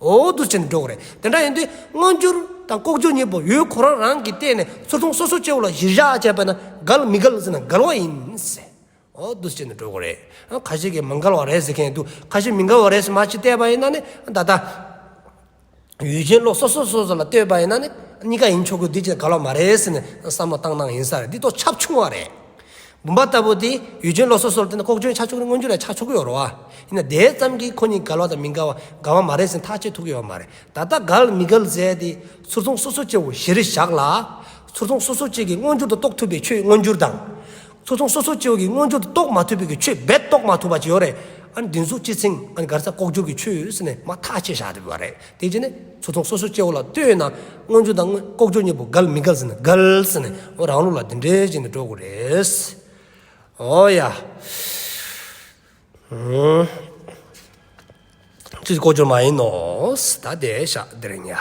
འོ་འདུག་སེ་བྱས་ནས་འགྲོ་གི་རེད། དེ་འདྲ་ཡིན་དུས་མངོན་གྱུར་དང་ལྐོག་གྱུར་གཉིས་པོ་ཡུལ་ཁོ་རང་རང་གི་སྟེང་ནས་ཚུར་མཐོང་སོ་སོ་སྐྱེ་བོ་ལ་གཞིར་བཞག་བྱས་པ་ན་འགལ་མི་འགལ་ཟེར་ན་འགལ་བ་ཡིན་ཟེར། འོ་འདུག་སེ་བྱས་ནས་འགྲོ་གི་རེད། ཨ་ཁ་ཤས་ཀྱིས་མ་འགལ་བ་རེད་ཟེར་མཁན་འདུག་ཁ་ཤས་མི་འགལ་བ་རེད་ཟེར་མ་ཅིག་བལྟས་པ་ཡིན་ན་ནི་ད་ལྟ། ཡུལ་ཅན་བློ་སོ་སོ་སོ་སོ་ལ་ལྟོས་པ་ཡིན་ན་ནི་གཉིས་ཀ་ཡིན་ཆོག་གི་འདི་ཅིག་འགལ་བ་མ་རེད་ཟེར་ནས་བསམ་བློ་བཏང་སྟངས་ཡིན་ས་རེད། འདི་ཏོག་ཁྱབ་ཆུང་བ་རེད། བུམ་པ་ལྟ་བུ་དེ་ཡུལ་ཅན་བློ་སོ་སོར་བརྟེན་ནས་ལྐོག་གྱུར་ཆགས་ཆོག་གི་རེད། མངོན་གྱུར་ལ་ཆགས་ཆོག་གི་ཡོད་རེད་བ། ཡིན་ན་དེ་ཙམ་གྱིས་ཁོ་གཉིས་འགལ་བ་དང་མི་འགལ་བ་འགལ་བ་མ་རེད་ཟེར་ཐག་བཅད་ཐུབ་ཀྱི་ཡོད་མ་རེད། ད་ལྟ་འགལ་མི་འགལ་ཟེར་དེ་ཚུར་མཐོང་སོ་སོ་སྐྱེ་བོ་གཞིར་བཞག་ལ། ཚུར་མཐོང་སོ་སོ་སྐྱེ་གིས་མངོན་གྱུར་དུ་རྟོགས་ཐུབ་པའི་ཆོས་མངོན་གྱུར་དང་། ཚུར་མཐོང་སོ་སོ་སྐྱེ་བོ་གིས་མངོན་གྱུར་དུ་རྟོགས་མ་ཐུབ་པའི་གི་ཆོས་རྦད་རྟོགས་མ་ཐུབ་པ་ཅིག་ཡོད་རེད། ཨ་ནི་འདི་ཚོ་སྤྱི་མཚན་ཨ་ནི་ག་རེ་ཟེར་ལྐོག་གྱུར་གྱི་ཆོས་ཟེར་ནས་མར་ཐག་བཅད་བཞག་བསྡད་པ་རེད། དེ་བྱས་ནས་ཚུར་མཐོང་སོ་སོ་སྐྱེ་བོ་ལ་ལྟོས་ན་མངོན་གྱུར་དང་ལྐོག་གྱུར་གཉིས་པོ་འགལ་མི་འགལ་ཟེར་ན་འགལ་ཟེར་ནས་འོ་རང་ལུགས་ལ་འདི་འདྲས་བྱས་ནས་འགྲོ་དགོས་རེད། འོ་ཡ། ཨུམ། ཅི་ལྐོག་གྱུར་མ་ཡིན་ནོ། ད་དེ་བཞག་དེ་རིང་ཡ།